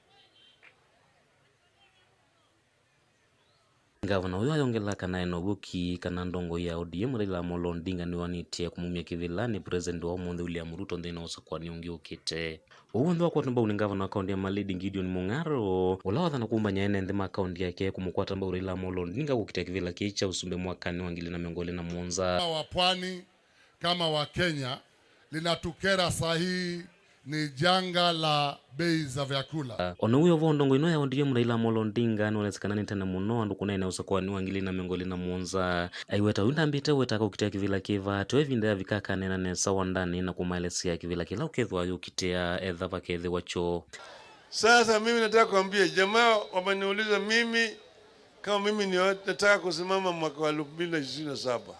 Ngavana ũyũ ayongelaa kana ena ũvuki kana ndongoi ya O D M Raila Amolo Odinga nĩwanĩtye kũmumya kĩvĩlanĩ President wa ũmũnthĩ William Ruto nthĩnĩ wa ũsakũani ũngĩ ũkĩte. Ũu w'onthe wakwatwa mbau nĩ ngavana wa kaunti ya Malindi Gideon Mung'aro, ũla wathana kũmbany'a ene nthĩ ma kaunti yake kũmũkwata mbau Raila Amolo Odinga kũkitĩa kĩvĩla kĩĩ kya ũsumbĩ mwakanĩ wa ngili na mĩongo ĩlĩ na mũonza. Wa pwani kama wa Kenya linatukera saa hii ni janga la bei za vyakula. O na wĩ o vo ndongoi ĩno ya O D M Raila Amolo Odinga nĩwonese kana nĩ tene mũno andũ kũneena ũsakũani wa ngili na mĩongo ĩlĩ na mũonza. Aiweta ũyu ndambĩte weta kũkitĩa kĩvĩla kĩva, tyo ĩvinda yavika akaneena nesa wandanĩ na kũmaelesya kĩvĩla kĩla ũkethĩwa yũkitĩa etha vakethĩwa kyo. Sasa mimi nataka kuambia jamaa wameniuliza mimi kama mimi ni, nataka kusimama mwaka wa elfu mbili na ishirini na saba.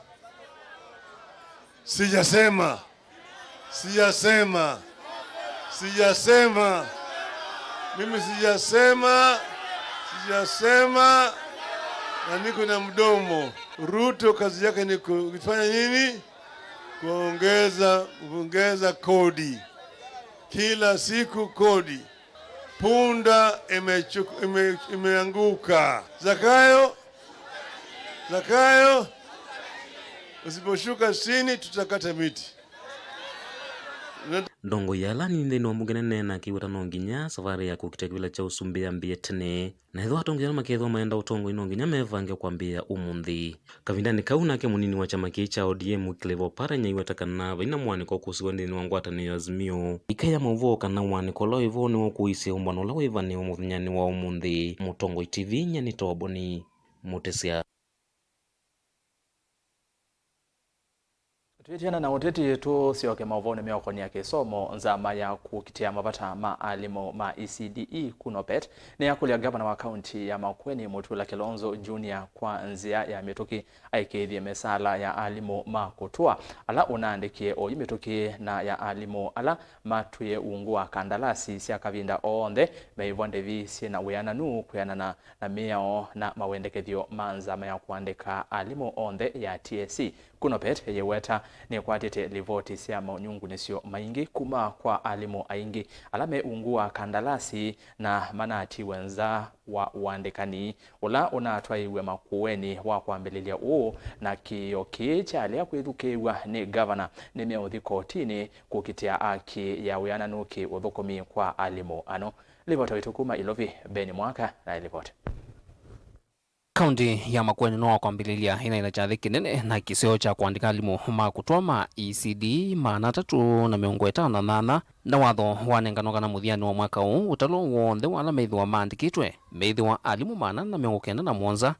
Sijasema. Sijasema. Sijasema. Mimi sijasema. Sijasema. Na niko na mdomo. Ruto kazi yake ni kufanya nini? Kuongeza, kuongeza kodi. Kila siku kodi. Punda imechuku-, ime-, imeanguka. Zakayo, Zakayo, usiposhuka chini tutakata miti. Ndongoi ya ala nini nthĩnĩ wa mbunge nene na akĩweta no nginya savarĩ ya kũkitĩa kĩvĩla kya ũsumbĩ yambĩe tene, na ethĩwa atongoi ala makethĩwa mayenda ũtongoi no nginya mevange kwambĩĩa ũmũnthĩ. Kavindanĩ kau nake mũnini wa kyama kĩĩ kya O D M Wycliffe Oparanya aiweta kana vai na mũanĩko ũkũsiw'a nthĩnĩ wa ngwatanĩo ya Azimio. Ĩka ya maũvoo kana mũanĩko ũla wĩ vo nĩwũkũisye ũmbano ũla wĩvanĩwe mũthenyanĩ wa ũmũnthĩ. Mũtongoi T V nyie nĩ Toboni Mũtĩsya. Twĩtiana na ũteti, tũsyoke maũvoonĩ meũkonĩa kĩsomo. Nzama ya kũkitĩa mavata ma alimũ ma E C D E, KUNOPET, nĩyakũlya ngavana wa kaunti ya Makueni Mutula Kilonzo Junior kwa nzĩa ya mĩtũkĩ aĩkĩĩthye mĩsaala ya alimũ ma kũtũa ala ũnaandĩkie oyu mĩtũkĩ na ya alimũ ala matwĩe ungu wa kandalasi sya kavinda onthe meĩvwa ndĩvi syĩ na wĩananu kwĩanana na mĩao na mawendekethyo ma nzama ya kũandĩka alimũ onthe ya T S C. KUNOPET yĩweta nĩkwatĩte livoti sya manyungunĩsyo maingĩ kuma kwa alimũ aingĩ ala me ungu wa kandalasi na manatiwe nza wa ũandĩkani ũla ũnatwaĩiwe Makueni wa kwambĩlĩlya ũũ, na kĩĩo kĩĩ kyalea kwĩthukĩĩw'a nĩ ngavana nĩmeũthi kotinĩ kũkitĩa aki ya wĩananu kĩ-ũthũkũmi kwa alimũ ano. Livoti waitũ kuma Ilovi, Ben Mwaka na livoti. Kaunti ya Makueni no kwambĩlĩlya ĩnaĩ na kyathĩ kĩnene na kĩseo kya kũandĩka alimũ ma kũtũa ma E C D E maana atatũ na mĩongo ĩtano na nyanya, na watho wanenganwa kana mũthyanĩ wa mwaka ũũ, ũtalo w'onthe wa ala methĩwa maandĩkĩtwe methĩwa alimũ maana ana na mĩongo kenda na mũonza.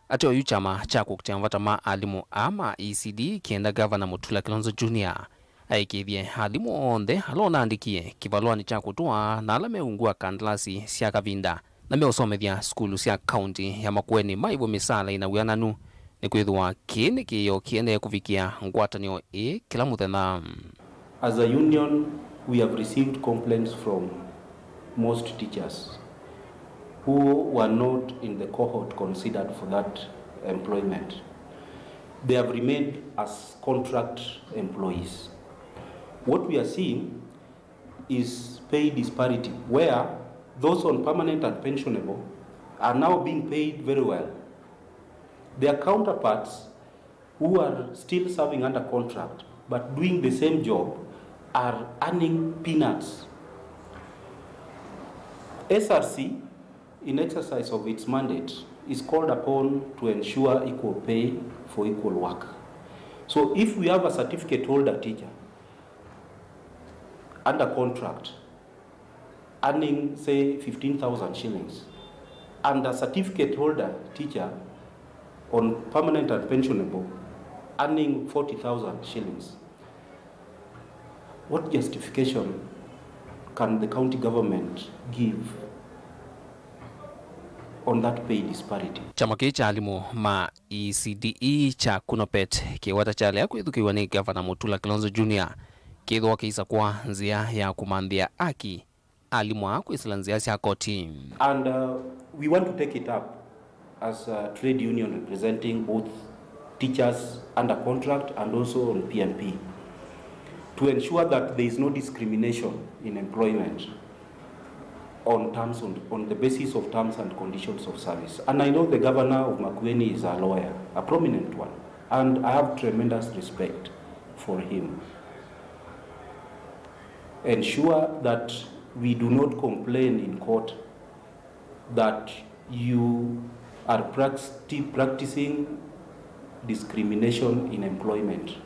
Ateo yu kyama kya kũkitĩa mavata ma alimũ aa ma E C D E kĩenda Ngavana Mutula Kilonzo Junior aĩkĩĩthye alimũ onthe ala ũnaandĩkie kĩvalũanĩ kya kũtũa na ala me ungu wa kandalasi sya kavinda na meũsomethya sukulu sya kaunti ya Makueni maĩvwe mĩsaala ĩna wĩananu, nĩkwĩthĩwa kĩĩ nĩ kĩĩo kĩendee kũvikĩa ngwatanĩo ĩĩ kĩla mũthenya. As a union, we have received complaints from most teachers who were not in the cohort considered for that employment. They have remained as contract employees. What we are seeing is pay disparity, where those on permanent and pensionable are now being paid very well. Their counterparts who are still serving under contract but doing the same job are earning peanuts. S R C, in exercise of its mandate, is called upon to ensure equal pay for equal work. So if we have a certificate holder teacher under contract earning, say, fifteen thousand shillings, and a certificate holder teacher on permanent and pensionable earning forty thousand shillings, what justification can the county government give on that pay disparity? Kyama kĩĩ kya alimũ ma E C D E kya KUNOPET kĩweta kyalea kwĩthukĩĩw'a nĩ Ngavana Mutula Kilonzo Junior kĩthĩwa kĩisakũa nzĩa ya kũmanthĩa aki alimũ aa kwĩsĩla nzĩa sya koti. And, uh, we want to take it up as a trade union representing both teachers under contract and also on P M P to ensure that there is no discrimination in employment on terms on, on the basis of terms and conditions of service. And I know the governor of Makueni is a lawyer, a prominent one, and I have tremendous respect for him. Ensure that we do not complain in court that you are practi-, practicing discrimination in employment.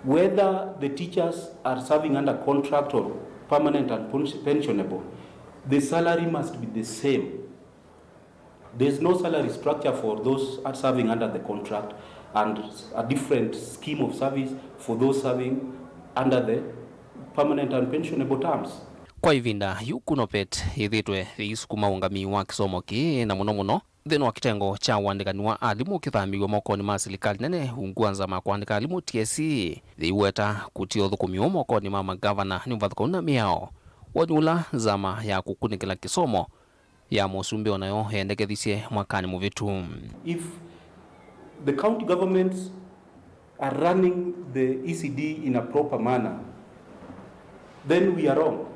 Whether the teachers are serving under contract or permanent and pens-, pensionable, the salary must be the same. There's no salary structure for those are serving under the contract and a different scheme of service for those serving under the permanent and pensionable terms. Kwa ĩvinda yu, KUNOPET yĩthĩtwe yĩisukuma ũngamĩi wa kĩsomo kĩĩ, na mũno mũno nthĩnĩ wa kĩtengo kya ũandĩkani wa alimũ kĩthamĩw'e mokonĩ ma silikalĩ nene ungu wa nzama ya kũandĩka alimũ, T S C, yĩiweta kũtia ũthũkũmi ũũ mokonĩ ma magavana nĩ mũvathũkanu na mĩao. Woni ũla nzama ya kũkunĩkĩla kĩsomo ya mũsumbĩ o nayo yendekethisye mwakanĩ mũvĩtu. If the county governments are running the E C D in a proper manner, then we are wrong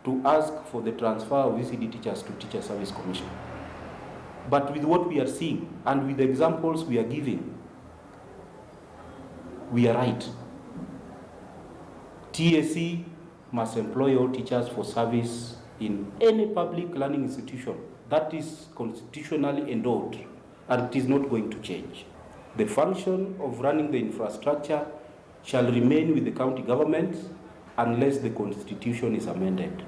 to ask for the transfer of E C D teachers to Teacher Service Commission. But with what we are seeing and with the examples we are giving, we are right. T S C must employ all teachers for service in any public learning institution that is constitutionally endowed, and it is not going to change. The function of running the infrastructure shall remain with the county government unless the constitution is amended.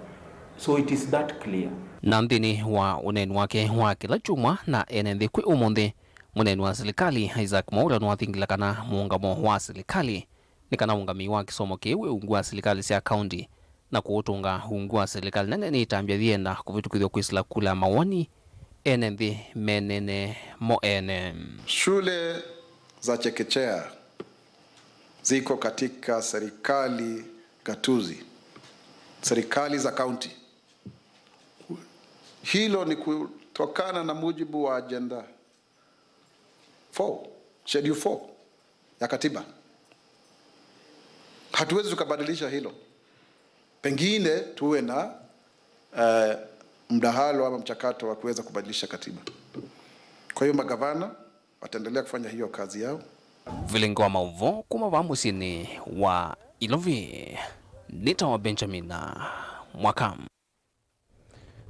So it is that clear. Na nthĩnĩ wa ũneeni wake wa kĩla kyumwa na ene nthĩ kwĩ ũmũnthĩ, mũneeni wa silikalĩ Isaac Mwaura nĩwathingĩla kana mũũngamo wa silikalĩ nĩ kana ũngamĩi wa kĩsomo kĩĩ wĩ ungu wa silikalĩ sya kaunti, na kũũtũnga ungu wa silikalĩ nene nĩ ĩtambya yĩenda kũvĩtũkĩthw'a kwĩsĩla kula mawoni ene nthĩ menene mo ene. Shule za chekechea ziko katika serikali gatuzi, serikali za kaunti. Hilo ni kutokana na mujibu wa agenda four, schedule four ya katiba. Hatuwezi tukabadilisha hilo. Pengine tuwe na, eh, mdahalo ama mchakato wa kuweza kubadilisha katiba. Kwa hiyo magavana wataendelea kufanya hiyo kazi yao. Vilingi wa maũvoo kuma vaa mũsyĩnĩ wa Ilovi, nĩtawa Benjamin Mwaka.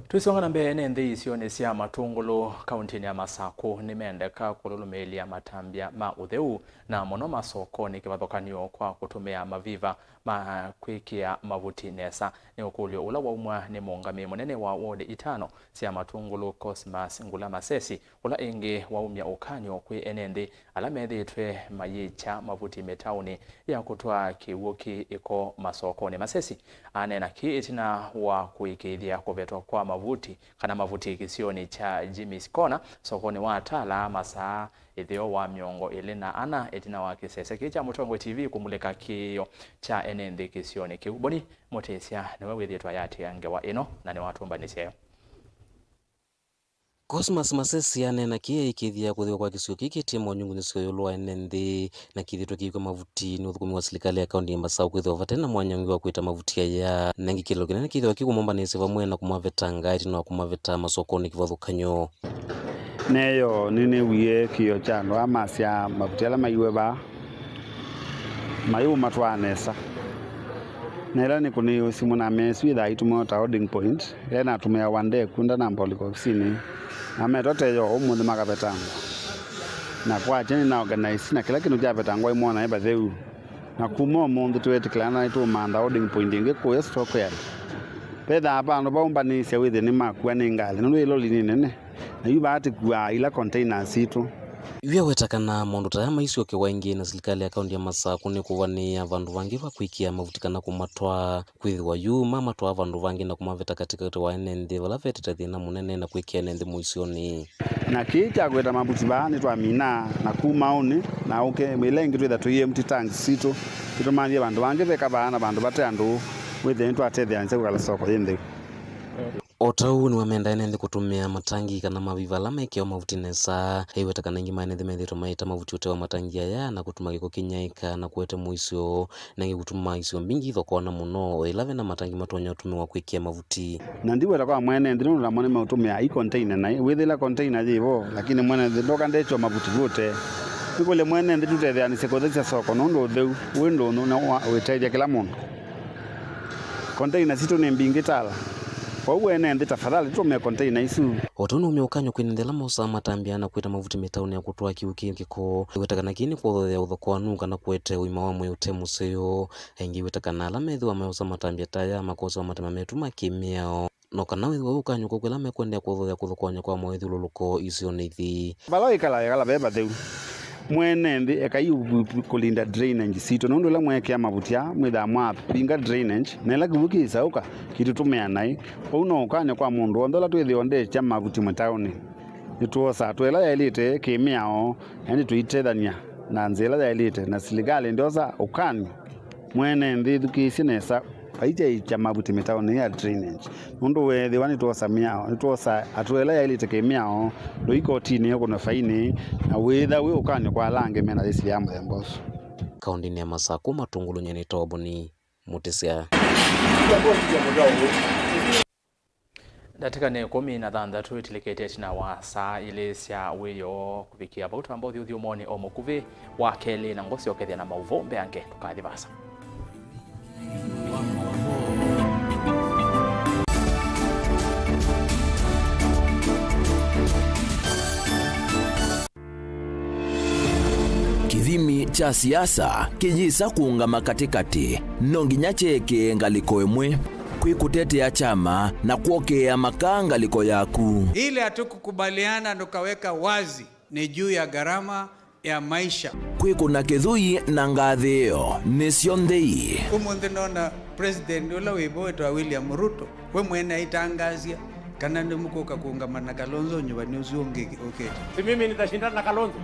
Tũisonga na mbee, ene nthĩ isionĩ sya Matũngũlũ kauntinĩ ya Masakũ nĩmendeka kũlũlũmĩĩlya matambya ma ũtheu, na mũno masokonĩ kĩvathũkany'o kwa kũtũmĩa maviva ma kwĩkĩa mavuti nesa. Nĩ ũkũlyo ũla waumw'a nĩ mũũngamĩi mũnene wa wodi itano sya Matũngũlũ, Cosmas Ngula Masesi, ũla ĩngĩ waumya ũkany'o kwĩ ene nthĩ ala methĩĩtwe mayĩkya mavuti mĩtaũnĩ ya kũtwaa kĩw'ũ kĩ ĩko masokonĩ. Masesi aneena kĩĩ ĩtina wa kũĩkĩĩthya kũvetwa kwa mavuti kana mavuti kĩsionĩ kya Jimmy's Corner, sokonĩ wa Tala, masaa ĩtheo wa mĩongo ĩlĩ na ana ĩtina wa kĩsese kĩĩ kya Mũtongoi T V kũmulĩka kĩĩo kya ene nthĩ kĩsionĩ kĩu. Boni Mũtĩsya nĩwe wĩthĩĩtwe ayatĩĩa ngewa ĩno na nĩwatũmbanĩsyayo. Cosmas Masesi aneena kĩĩ aĩkĩĩthya kũthĩwa kwa kĩsio kĩĩ kĩtie monyungunyĩsyo ĩũlũ wa ene nthĩ na kĩthĩtwe kĩikw'a mavuti nĩ ũthũkũmi wa silikalĩ ya kaunti ya Masaũ kwĩthĩwa vate na mwanya ũngĩ wa kwĩta mavuti aya, na ĩngĩ kĩlĩlo kĩnene kĩthĩwa kĩkũmombanĩsya vamwe na kũmaveta ngaĩ ĩtina wa kũmaveta masokonĩ kĩvathũkany'o. Neyo nĩnĩwie kĩĩo kya andũ aa masya mavuti ala maiwe vaa mayũmatwaa nesa. Na ĩla nĩkũnĩiwe simũ namea ĩsu yĩthaa itũmĩwa ta holding point, ĩla ĩnatũmĩawa ndeku ndanamba ũlika ovisinĩ, na metwa teyo ũmũnthĩ makavetangwa. Na kwakya nĩna organize na kĩla kĩndũ kyavetangwa imwona ĩ vatheu. Na kuma ũmũnthĩ twĩtĩkĩlana na nĩtũũmantha holding point ĩngĩ kũya stock yard. Vethaa vandũ vaũmbanĩĩsya wĩthĩe nĩmakua nĩ ngalĩ nũndũ ĩ loli nĩ nene. Na yu vaa tĩkuaa ila containers sitũ. Yu aweta kana maũndũ ta aya maisyokewa ĩngĩ na silikalĩ ya kaunti ya Masakũ nĩkũvanĩĩa vandũ vangĩ va kwĩkĩa mavuti kana kũmatwaa, kwĩthĩwa yu mamatwaa vandũ vangĩ na kũmaveta katĩkatĩ wa ene nthĩ vala vetete thĩna mũnene na kwĩkĩa ene nthĩ mũisyonĩ. Na kĩĩ kya kũveta mavuti vaa nĩtwamina na kuma ũnĩ na ũke, ĩla ĩngĩ twĩtha tũi empty tanks sitũ, nĩtũmanthie vandũ vangĩ veka vaa na vandũ vate andũ, wĩthĩe nĩtwatetheanĩsya kwĩkala soko yĩ ntheu. O ta ũu nĩwamenda ene nthĩ kũtũmĩa matangi kana maviva ala mekĩawa mavuti nesa. Aiweta kana aingĩ ma ene nthĩ methĩĩtwe maita mavuti ũtee wa matangi aya na kũtuma kĩko kĩnyaĩĩka na kũete mũisyo. Na ĩngĩ kũtuma isio mbingĩ ithokoana mũno, o ĩla vena matangi matonya ũtũmĩwa kwĩkĩa mavuti. Na ndiweta kwa mwene nthĩ nũndũ namo nĩmeũtũmĩa i container naĩ. Wĩthĩla container yĩ vo, lakini mwene nthĩ ndoka ndekĩwa mavuti vũte. Nĩkũlye mwene nthĩ tũtetheanĩsye kũthesya soko nũndũ ũtheu wĩ ndũnyũ na wa wĩtethya kĩla mũndũ. Container sitũ nĩ mbingĩ tala. Kwoou ene nthĩ tafadhali tũtũmĩe container isu. O ta ũu nĩwaumya ũkany'o kwĩ nthĩ ala mosaa matambya na kwĩta mavuti mĩtaonĩ ya kũtwaa kĩw'ũ kĩ kĩko. Aiweta kana kĩĩ nĩ kwothoothea ũthokoanu kana kũete ũima wa mwĩĩ ũte mũseo. Aingĩ aiweta kana ala methĩwa mayosa matambya ta aya makosewa matema metu ma kĩ-mĩao, no kana wĩthĩwa wĩ ũkany'o kwĩ ala mekũendeea kũthoya kũthokoany'a kwa mawĩthyũlũlũko isionĩ ithi. Vala wĩkalaa wĩkala ve vatheu. Mwene nthĩ ekai kũlinda drainage sitũ, nũndũ ĩla mweekĩa mavuti aa, mwĩthaa mwavinga drainage, na ĩla kĩw'ũ kĩisaũka, kĩtitũmĩa naĩ. Ũu no ũkany'o kwa mũndũ w'onthe ũla twĩthĩwa ndekya mavuti mĩtaonĩ. Nĩtwosaa hatua ĩla yaĩlĩte kĩ-mĩao, na ĩndĩ tũitethany'a na nzĩa ĩla yaĩlĩte, na silikalĩ ndyosa ũkany'o. Mwene nthĩ ĩthukĩĩsye nesa, vaityaĩkya mavuti mĩtaonĩ ya drainage, nũndũ weethĩwa nĩtwosa mĩao, nĩtwosa hatua ĩla yaĩlĩte kĩ-mĩao, ndũi kotinĩ ũkũnwe fainĩ, na wĩĩtha wĩ ũkany'o kwa ala angĩ mena yĩsilya ya mũthemba ũsu. Kaũndĩnĩ ya Masakũ, Matũngũlũ, nyie nĩtawa Boni Mũtĩsya. Ndatĩka nĩ ĩkũmi na thanthatũ ĩtilĩkĩte ĩtina wa saa ilĩ sya wĩoo kũvikĩa vau twamba ũthyũthyũmonĩ o mũkuvĩ wa kelĩ, na ngũsyokethya na maũvoo mbeange. Ndũkathi vaasa. Kĩthimi kya siasa kĩyĩsa kũũngama katĩkatĩ, no nginya kyeekĩe ngalĩko ĩmwe. Kwĩ kũtetea kyama na kwokĩĩa makaa ngalĩko yaku. Ile hatukukubaliana tukaweka wazi ni juu ya gharama ya maisha. Kwĩkũna kĩthũi na ngathĩĩo nĩsyo nthei. Ũmũnthĩ nona president ũla wĩ vo wĩtawa William Ruto, we mwene aitangaasya kana nĩmũkũka kũũngama na Kalonzo nyuvani ũsu ũngĩ ũkĩte. Si mimi nitashindana na Kalonzo?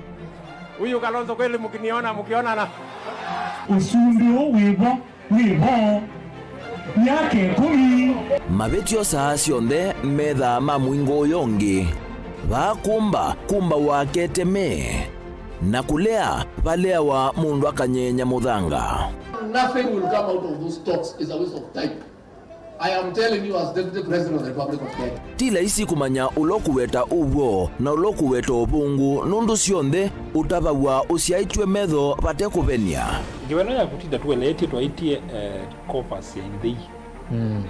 Huyu Kalonzo kweli mkiniona, mkionana? Ũsumbĩ ũũ wĩ vo wĩ vo myaka ĩkũmi. Mavĩtyo saa syonthe methaa ma mũingo ũyũ ũngĩ. Vaa kũmba, kũmbawa keteme, na kũlea valeawa mũndũ akanyeenya mũthanga. Nothing will come out of those talks. It's a waste of time. I am telling you as Deputy President of the Republic of Kenya. Ti laisi kũmanya ũla ũkũweta ũw'o na ũla ũkũweta ũvũngũ, nũndũ syonthe ũtavaw'a ũsyaĩtw'e metho vate kũvenia. Ngewa ĩno ya kũtinda tũeleetye twaĩtye, eh, coffers ya ithei,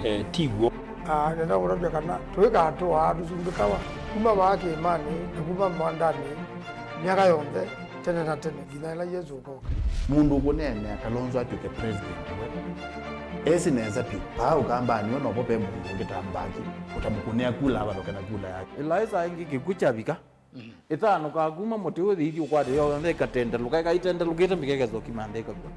eh, ti w'o. Ah, nenda kũtavya kana tũikatũaa tũsumbĩkawa kuma vaa kĩĩmanĩ na kuma mwandanĩ myaka yonthe tene na tene nginya ĩla Yesũ ũkoka. Mũndũ ũkũneenea Kalonzo atw'ĩke president we esĩ nesa vyũ. Vaa Ũkambanĩ we novo ve mũndũ ũngĩ ta Mbaki ũtamũkũnĩa kula avalũke na kula yake. Ĩlaĩsa ĩngĩ kĩkw'ũ kyavika, ĩthanũkaa kuma mũtĩ ũthi ithi ũkwatĩĩa yonthe ĩkatendelũka, ĩkaitendelũkĩte mbika ĩkesa ũkima nthĩ ĩkakw'a.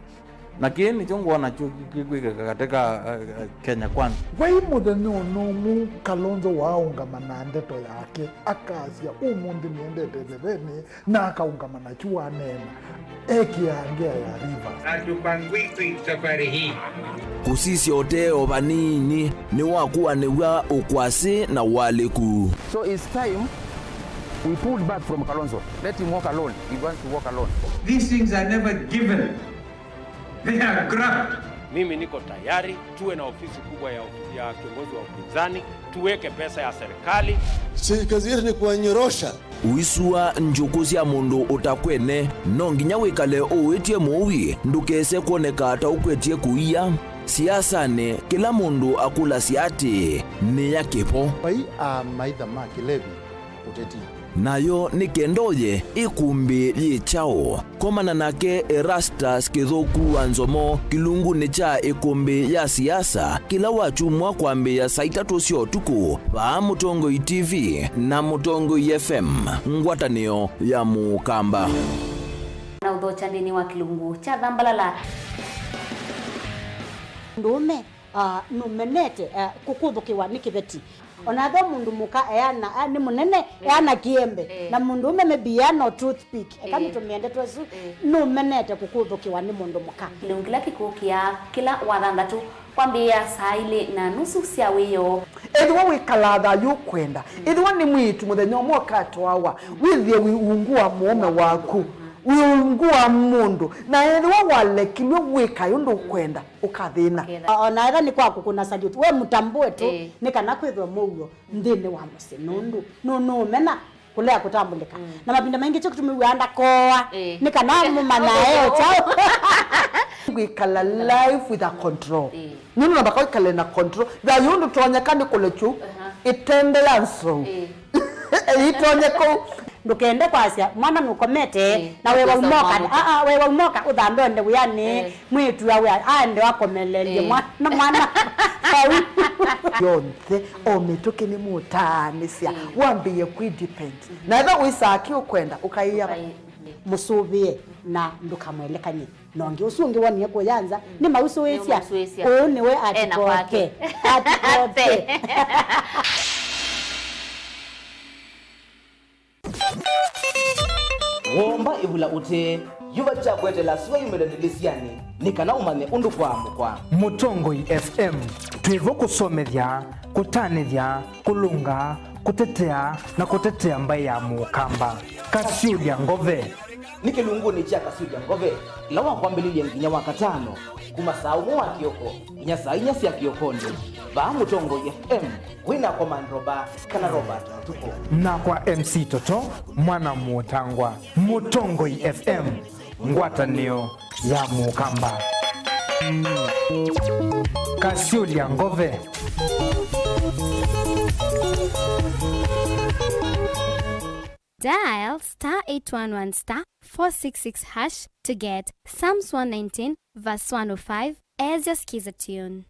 Na kĩĩ nĩkyo ngwona kyo kĩkwĩkĩka katĩ ka, eh, eh, Kenya Kwanza. Vai mũthenya ona ũmwe Kalonzo waaũngama na ndeto yake, akasya, "Ũmũnthĩ nĩendete ĩthevenĩ," na akaũngama nakyu waneena, ekĩaa ngea ya Rivers. Hatupangwikwi safari hii. Kũsisya ũtee o vanini nĩwakuanĩw'a ũkwasĩ na ũalĩku. So it's time we pulled back from Kalonzo. Let him walk alone. He wants to walk alone. These things are never given. They are grabbed. Mimi niko tayari tuwe na ofisi kubwa ya, ya kiongozi wa upinzani, tuweke pesa ya serikali. Si kazi yetu ni kuwanyorosha. Ũisua njũkũ sya mũndũ ũtakwene, no nginya wĩkale ũũĩtye mũui ndũkese kwoneka ta ũkwetye kũia. Siasanĩ, kĩla mũndũ akũlasya atĩĩ, "Nĩ ya kĩvo." Vai a maitha ma kĩlevi ũteti. Nayo nĩ kenda ũye ĩkũmbĩ yĩ kyaũ? Komana nake Erastus Kĩthũku wa Nzomo kĩlungunĩ kya ĩkũmbĩ ya siasa kĩla wakyumwa kwambĩĩa saa itatũ sya ũtukũ vaa Mũtongoi T V na Mũtongoi F M, ngwatanĩo ya Mũkamba. Na ũthokya nthĩnĩ wa kĩlungu kya Thambalala. Ndũũme, ah, nũmenete, ah, kũkũthũkĩwa nĩ kĩveti. Ona ethĩwa mũndũ mũka eana, a, nĩ mũnene, eana kĩembe, na mũndũ ũme maybe eana o toothpick, eka nĩtũmĩe ndeto ĩsu, nũmenete kũkũthũkĩwa nĩ mũndũ mũka. Kĩlungu kĩla kĩkũkĩa kĩla wathanthatũ kwambĩĩa saa ilĩ na nusu sya wĩoo. Ethĩwa wĩkalaa thayũ ũkwenda, ethĩwa nĩ mwĩĩtu mũthenya ũmwe ũkatwawa, wĩthĩe wĩ ungu wa mũũme waku, wĩ ungu wa mũndũ, na ethĩwa walekilw'e wĩkae ũndũ ũkwenda, ũkathĩna. Ũkethĩa. O-, ona ethĩwa nĩ kwa kũkũna salute, we mũtambũe tu, nĩ kana kwĩthwe mũuo nthĩnĩ wa mũsyĩ, nũndũ nũ-, nũũmena kũlea kũtambũlĩka. Na mavinda maingĩ kyo kĩtumi wĩaa ndakoa, nĩ kana mũmanyae o kyaũ. Kwĩkala life with a control. Nũndũ namba kwĩkale na control. Thayũ ndũtonyeka nĩ kũlekyu ĩtende ya nzou. Ĩitonye kũu. Ndũkende kwasya mwana nũkomete, na we waumoka, aa, we waumoka ũthambe onde wĩanĩ, mwĩĩtu awe aende akomelelye mwana, mwana vau. Yonthe o mĩtũkĩ nĩmũtaanĩsya, wambĩĩe kwĩ depend. Na ethĩwa wĩsaa kĩ ũkwenda, ũkaĩa mũsũvĩe na ndũkamwelekany'e. Na ũngĩ ũsu ũngĩ wonie kũya nza, nĩmausũĩsya. Nĩmausũĩsya. Ũũ nĩwe atikote. Atikote. Womba ĩvula ũtee, yuva kya kweteela sua yumĩle ndĩlĩsyanĩ, nĩ kana ũmanye ũndũ kwaamũkwa. Mũtongoi F M, twĩ vo kũsomethya, kũtanĩthya, kũlũnga, kũtetea, na kũtetea mbaĩ ya Mũkamba. Kasyũlya Ngove. Nĩ kĩlungunĩ kya Kasyũlya Ngove, ĩla wa kwambĩlĩlya nginya wa katano, kuma saa ũmwe wa kĩoko nginya saa inya sya kĩokonĩ, vaa Mũtongoi F M, wĩ nakwa Mandroba kana Robert Mũtuku. Nakwa M C Toto, mwana Mũtangwa, Mũtongoi F M, ngwatanĩo ya Mũkamba. Kasyũlya Ngove. Dial star eight one one star four six six hash to get Psalms one nineteen verse one oh five as your Skiza tune.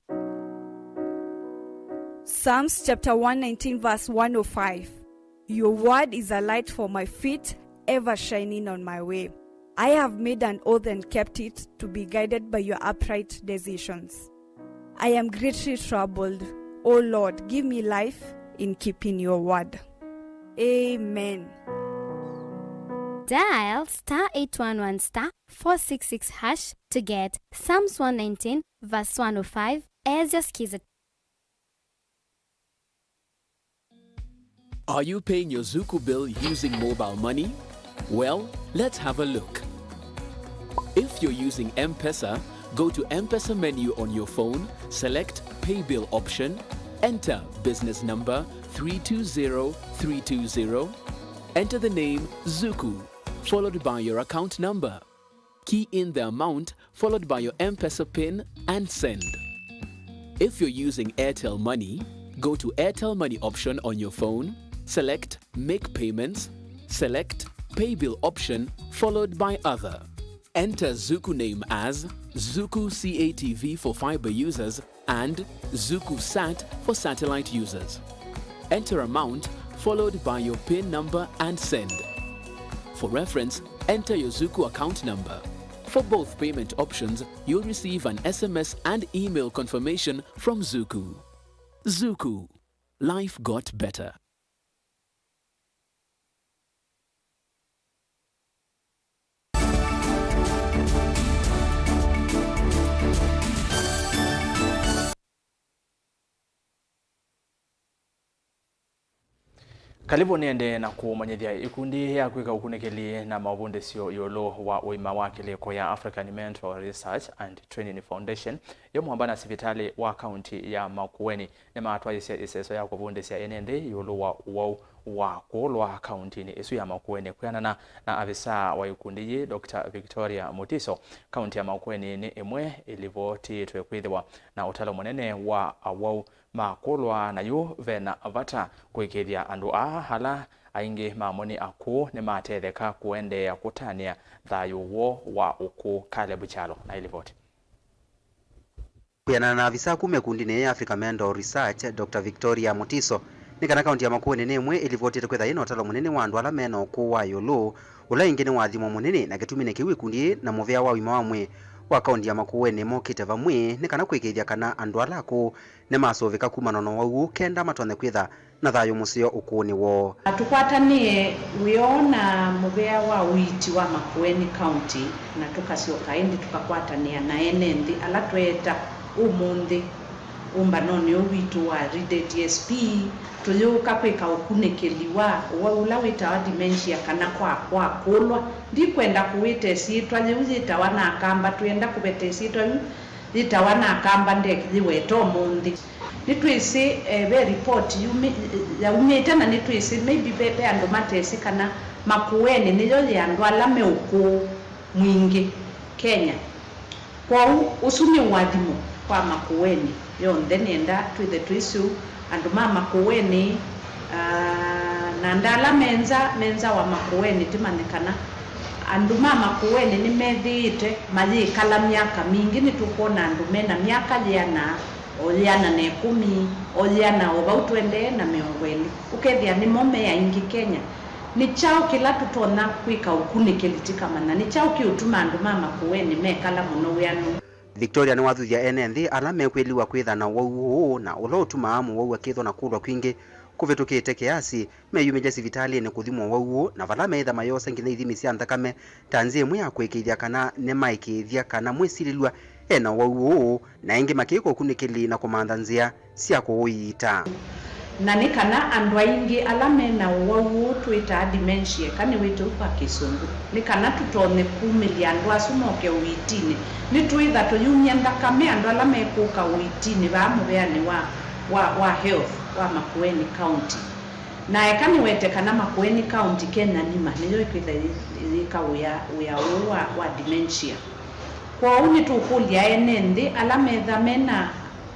Psalms chapter one nineteen verse one oh five. Your word is a light for my feet, ever shining on my way. I have made an oath and kept it, to be guided by your upright decisions. I am greatly troubled. O Lord, give me life in keeping your word. Amen. Dial star eight one one star four six six hash to get Psalms one nineteen verse one oh five as your Skiza. Are you paying your Zuku bill using mobile money? Well, let's have a look. If you're using M-Pesa, go to M-Pesa menu on your phone, select Pay Bill option, enter business number three two zero three two zero, enter the name Zuku, followed by your account number. Key in the amount followed by your M-Pesa pin and send. If you're using Airtel Money, go to Airtel Money option on your phone, select Make Payments, select Pay Bill option followed by Other. Enter Zuku name as Zuku C A T V for fiber users and Zuku Sat for satellite users. Enter amount followed by your pin number and send. For reference, enter your Zuku account number. For both payment options, you'll receive an S M S and email confirmation from Zuku. Zuku. Life got better. Kalĩvu nĩendee na kũmanyĩthya ikundi ya kwĩka ũkunĩkĩli na maũvundĩsyo ĩũlũ wa ũima wa kĩlĩko ya African Mentor Research and Training Foundation yo mwamba na sivitalĩ wa kaunti ya Makueni nĩmatwaĩĩsye ĩseso ya kũvundĩsya ene nthĩ ĩũlũ wa ũwau wa kũlwa kauntinĩ ĩsu ya Makueni. Kwĩanana na avisaa wa ikundi yĩĩ, Doctor Victoria Mutiso, kaunti ya Makueni nĩ ĩmwe ĩlivotĩtwe kwĩthĩwa na ũtalo mũnene wa awau ma kũlwa, na yu ve na vata kũĩkĩĩthya andũ aa ala aingĩ mamo nĩ akũũ nĩmatetheka kũendeea kũtanĩa thayũ woo wa ũkũũ. Caleb Kyalo na ĩlivoti. Kwĩanana na avisa kuma ĩkundinĩ ya Africa Mentor Research, Doctor Victoria Mutiso, nĩ kana kaunti ya Makueni nĩ ĩmwe ĩlivotĩte kwĩtha yĩna ũtalo mũnene wa andũ ala me na ũkũũ wa ĩũlũ, ũla ĩngĩ nĩ ũathimo mũnene, na kĩtumi nĩ kĩu ĩkundi yĩĩ na mũvĩa wa ũima wa mwĩĩ wa kaunti ya Makueni mokĩte vamwe nĩ kana kwĩkĩĩthya kana andũ ala akũũ nĩmasũvĩka kumana na ũwau ũũ kenda matonye kwĩtha na thayũ mũseo ũkũũnĩ woo. Tũkwatanĩe wĩoo na mũvea wa ũiiti wa Makueni County, na tũkasyoka ĩndĩ tũkakwatanĩa na ene nthĩ ala tweeta ũmũnthĩ ũmbanonĩ ũũ witũ wa Read D S P, tũyũka kwĩka ũkunĩkĩli wa ũwau ũla wĩtawa dementia kana kwa, kwa kũlwa. Ndikwenda kũwĩta ĩsyĩtwa yĩu yĩtawa na Akamba, twĩenda kũveta ĩsyĩtwa yĩu yĩtawa na Akamba ndeke yĩweta ũmũnthĩ. Nĩtwĩsĩ, eh, ve report yumi-, yaumĩte, na nĩtwĩsĩ maybe ve, ve andũ matesĩ kana Makueni nĩyo yĩ andũ ala me ũkũũ mwingĩ Kenya. Kwoou ũsu nĩ ũathimo kwa Makueni yonthe. Nĩenda twĩthe twĩ syũu andũ ma Makueni, ah, na andũ ala me nza, me nza wa Makueni, tĩmanye kana andũ ma Makueni nĩmethĩĩte mayĩkala myaka mingĩ. Nĩtũkwona andũ mena myaka yĩana, o yĩana na ĩkũmi, o yĩana, o vau tũendee na mĩongo ĩlĩ. Ũkethĩa nĩmo me aingĩ Kenya. Nĩ kyaũ kĩla tũtonya kwĩka ũkunĩkĩli tũkamanya nĩ kyaũ kĩũtuma andũ ma Makueni mekala mũno wĩanũ? Victoria nĩwathuthya ene nthĩ ala mekwĩliwa kwĩtha na ũwau ũũ na ũla ũtumaa mũwau akĩthwa na kũlwa kwingĩ kũvĩtũkĩte kĩasi, meyumĩlya sivitalĩnĩ kũthimwa ũwau ũũ, na vala meĩtha mayoosa nginya ithimi sya nthakame ta nzĩa ĩmwe ya kũĩkĩĩthya kana nĩmaĩkĩĩthya kana mwĩsilĩlw'a e na ũwau ũũ, na ĩngĩ makĩka ũkunĩkĩli na kũmantha nzĩa sya kũũiita. Na nĩ kana andũ aingĩ ala me na ũwau ũũ twĩtaa dementia, eka nĩwĩtĩu kwa Kĩsũngũ, nĩ kana tũtonye kumĩlya andũ asu moke ũiitinĩ. Nĩtwĩtha tũyumya nthakame andũ ala mekũka ũiitinĩ vaa mũveanĩ wa, wa, wa health wa Makueni County. Na eka nĩwete kana Makueni County Kenya nima nĩyo ĩkwĩtha yĩ-, yĩka wĩa, wĩa ũũ wa, wa dementia. Kwoou nĩtũkũlya ene nthĩ ala metha me na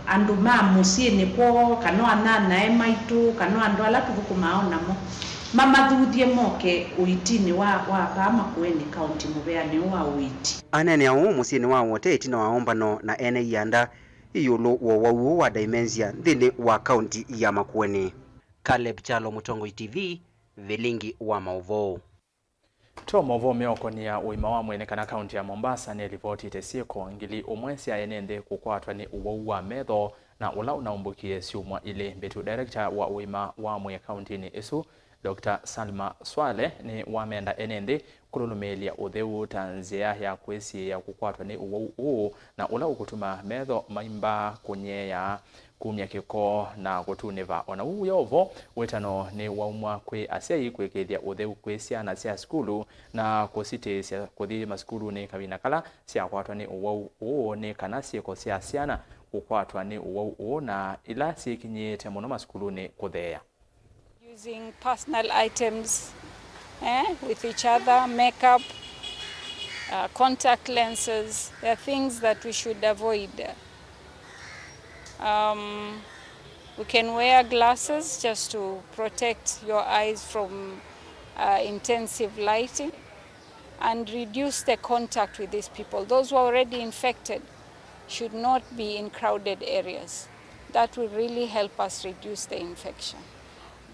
andũ ma mũsyĩnĩ kwoo, kana o anyanyae maitũ, kana o andũ ala tũthũkũmaa o namo, mamathuthye moke ũiitinĩ wa, wa vaa Makueni County mũveanĩ ũũ wa ũiiti. Aneenea ũũ mũsyĩnĩ wa Wote ĩtina wa ũmbano na ene ianda ĩũlũ wa ũwau ũũ wa dementia nthĩnĩ wa kaunti ya Makueni. Caleb Kyalo, Mũtongoi T V, vilingi wa maũvoo. Twa maũvoo meũkonĩa ũima wa mwĩĩ nĩ kana kaunti ya Mombasa nĩlivotĩte syĩko ngili ũmwe sya ene nthĩ kũkwatwa nĩ ũwau wa metho na ũla ũnaumbũkie syumwa ilĩ mbĩtu. Director wa ũima wa mwĩĩ kauntinĩ ĩsu, Doctor Salma Swaleh, nĩwamenda ene nthĩ kũlũlũmĩĩlya ũtheu ta nzĩa ya kwĩsiĩĩa kũkwatwa nĩ ũwau ũũ na ũla ũkũtuma metho maimba kũnyeea, kumya kĩko, na kũtunĩva. O na ũu wĩ o vo, wĩtano nĩwaumwa kwĩ asyai kwĩkĩĩthya ũtheu kwĩ syana sya sukulu na kũsitĩĩsya kũthi masukulunĩ kavinda kala syakwatwa nĩ ũwau ũũ, nĩ kana syĩko sya syana kũkwatwa nĩ ũwau ũũ na ila syĩkinyĩĩte mũno masukulunĩ kũtheea. Using personal items, eh, with each other, makeup, uh, contact lenses, there are things that we should avoid. Um, we can wear glasses just to protect your eyes from, uh, intensive lighting and reduce the contact with these people. Those who are already infected should not be in crowded areas. That will really help us reduce the infection.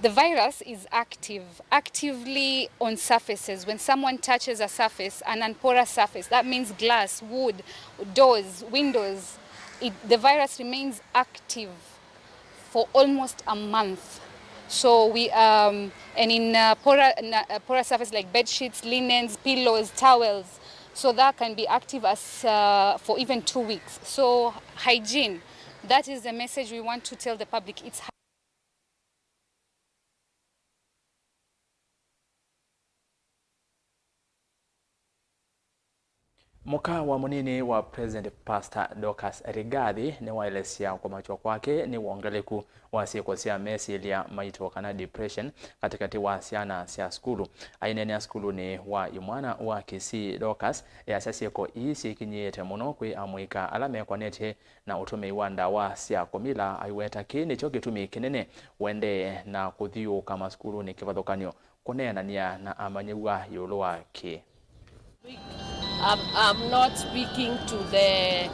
The virus is active, actively on surfaces. When someone touches a surface, an unporous surface, that means glass, wood, doors, windows, it, the virus remains active for almost a month. So we, um, and in, uh, pora-, na-, uh, porous surface like bed sheets, linens, pillows, towels, so that can be active as, uh, for even two weeks. So hygiene, that is the message we want to tell the public. It's Mũka wa mũnini wa President, Pastor Dorcas Rigathi, nĩwaelesya kũmakywa kwake nĩ wongeleku wa syĩko sya mesilya maito, kana depression, katĩkatĩ wa syana sya sukulu. Aineenea sukulunĩ wa imwana wa Kisii, Dorcas easya syĩko ii syĩkinyĩĩte mũno kwĩ amũika ala mekwanĩtye na ũtũmĩi wa ndawa sya kũmila. Aiweta kĩĩ nĩkyo kĩtumi kĩnene ũendee na kũthiũũka masukulunĩ kĩvathũkany'o kũneenany'a na amanyĩw'a ĩũlũ wa kĩĩ. I'm, I'm not speaking to the,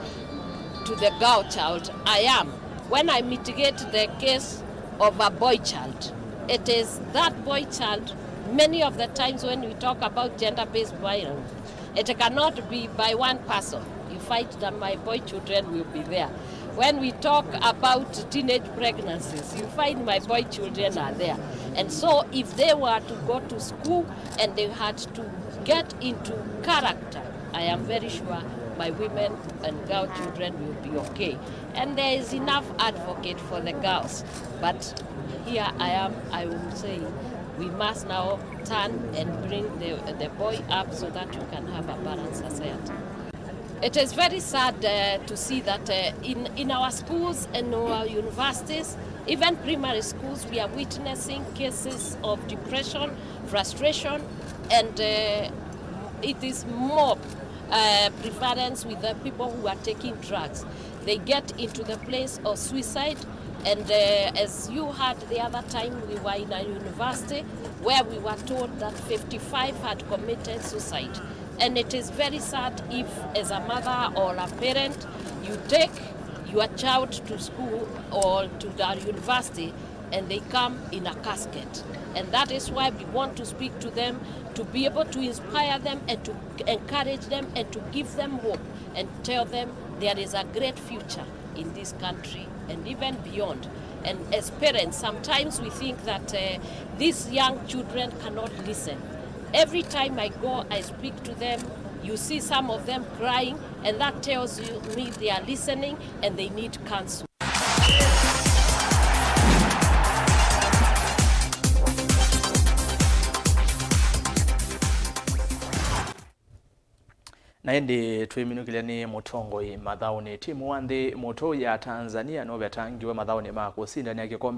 to the girl child. I am. When I mitigate the case of a boy child, it is that boy child, many of the times when we talk about gender-based violence, it cannot be by one person. You fight that my boy children will be there. When we talk about teenage pregnancies, you find my boy children are there. And so if they were to go to school and they had to get into character, I am very sure my women and girl children will be okay. And there is enough advocate for the girls. But here I am, I will say, we must now turn and bring the, the boy up so that you can have a balanced society. It is very sad uh, to see that uh, in, in our schools and our universities, even primary schools, we are witnessing cases of depression, frustration, and uh, it is more uh, prevalence with the people who are taking drugs. They get into the place of suicide, and uh, as you heard the other time, we were in a university where we were told that fifty-five had committed suicide. And it is very sad if, as a mother or a parent, you take your child to school or to the university and they come in a casket. And that is why we want to speak to them, to be able to inspire them and to encourage them and to give them hope and tell them there is a great future in this country and even beyond. And as parents, sometimes we think that uh, these young children cannot listen. Every time I go, I speak to them, you see some of them crying, and that tells you me they are listening and they need counsel. Na ĩndĩ twĩminũkĩlya nĩ mũtongoi mathaũnĩ. Timu wa nthĩ mũtũ ya Tanzania nũvetangiwe mathaũnĩ ma kũsindania kĩkombe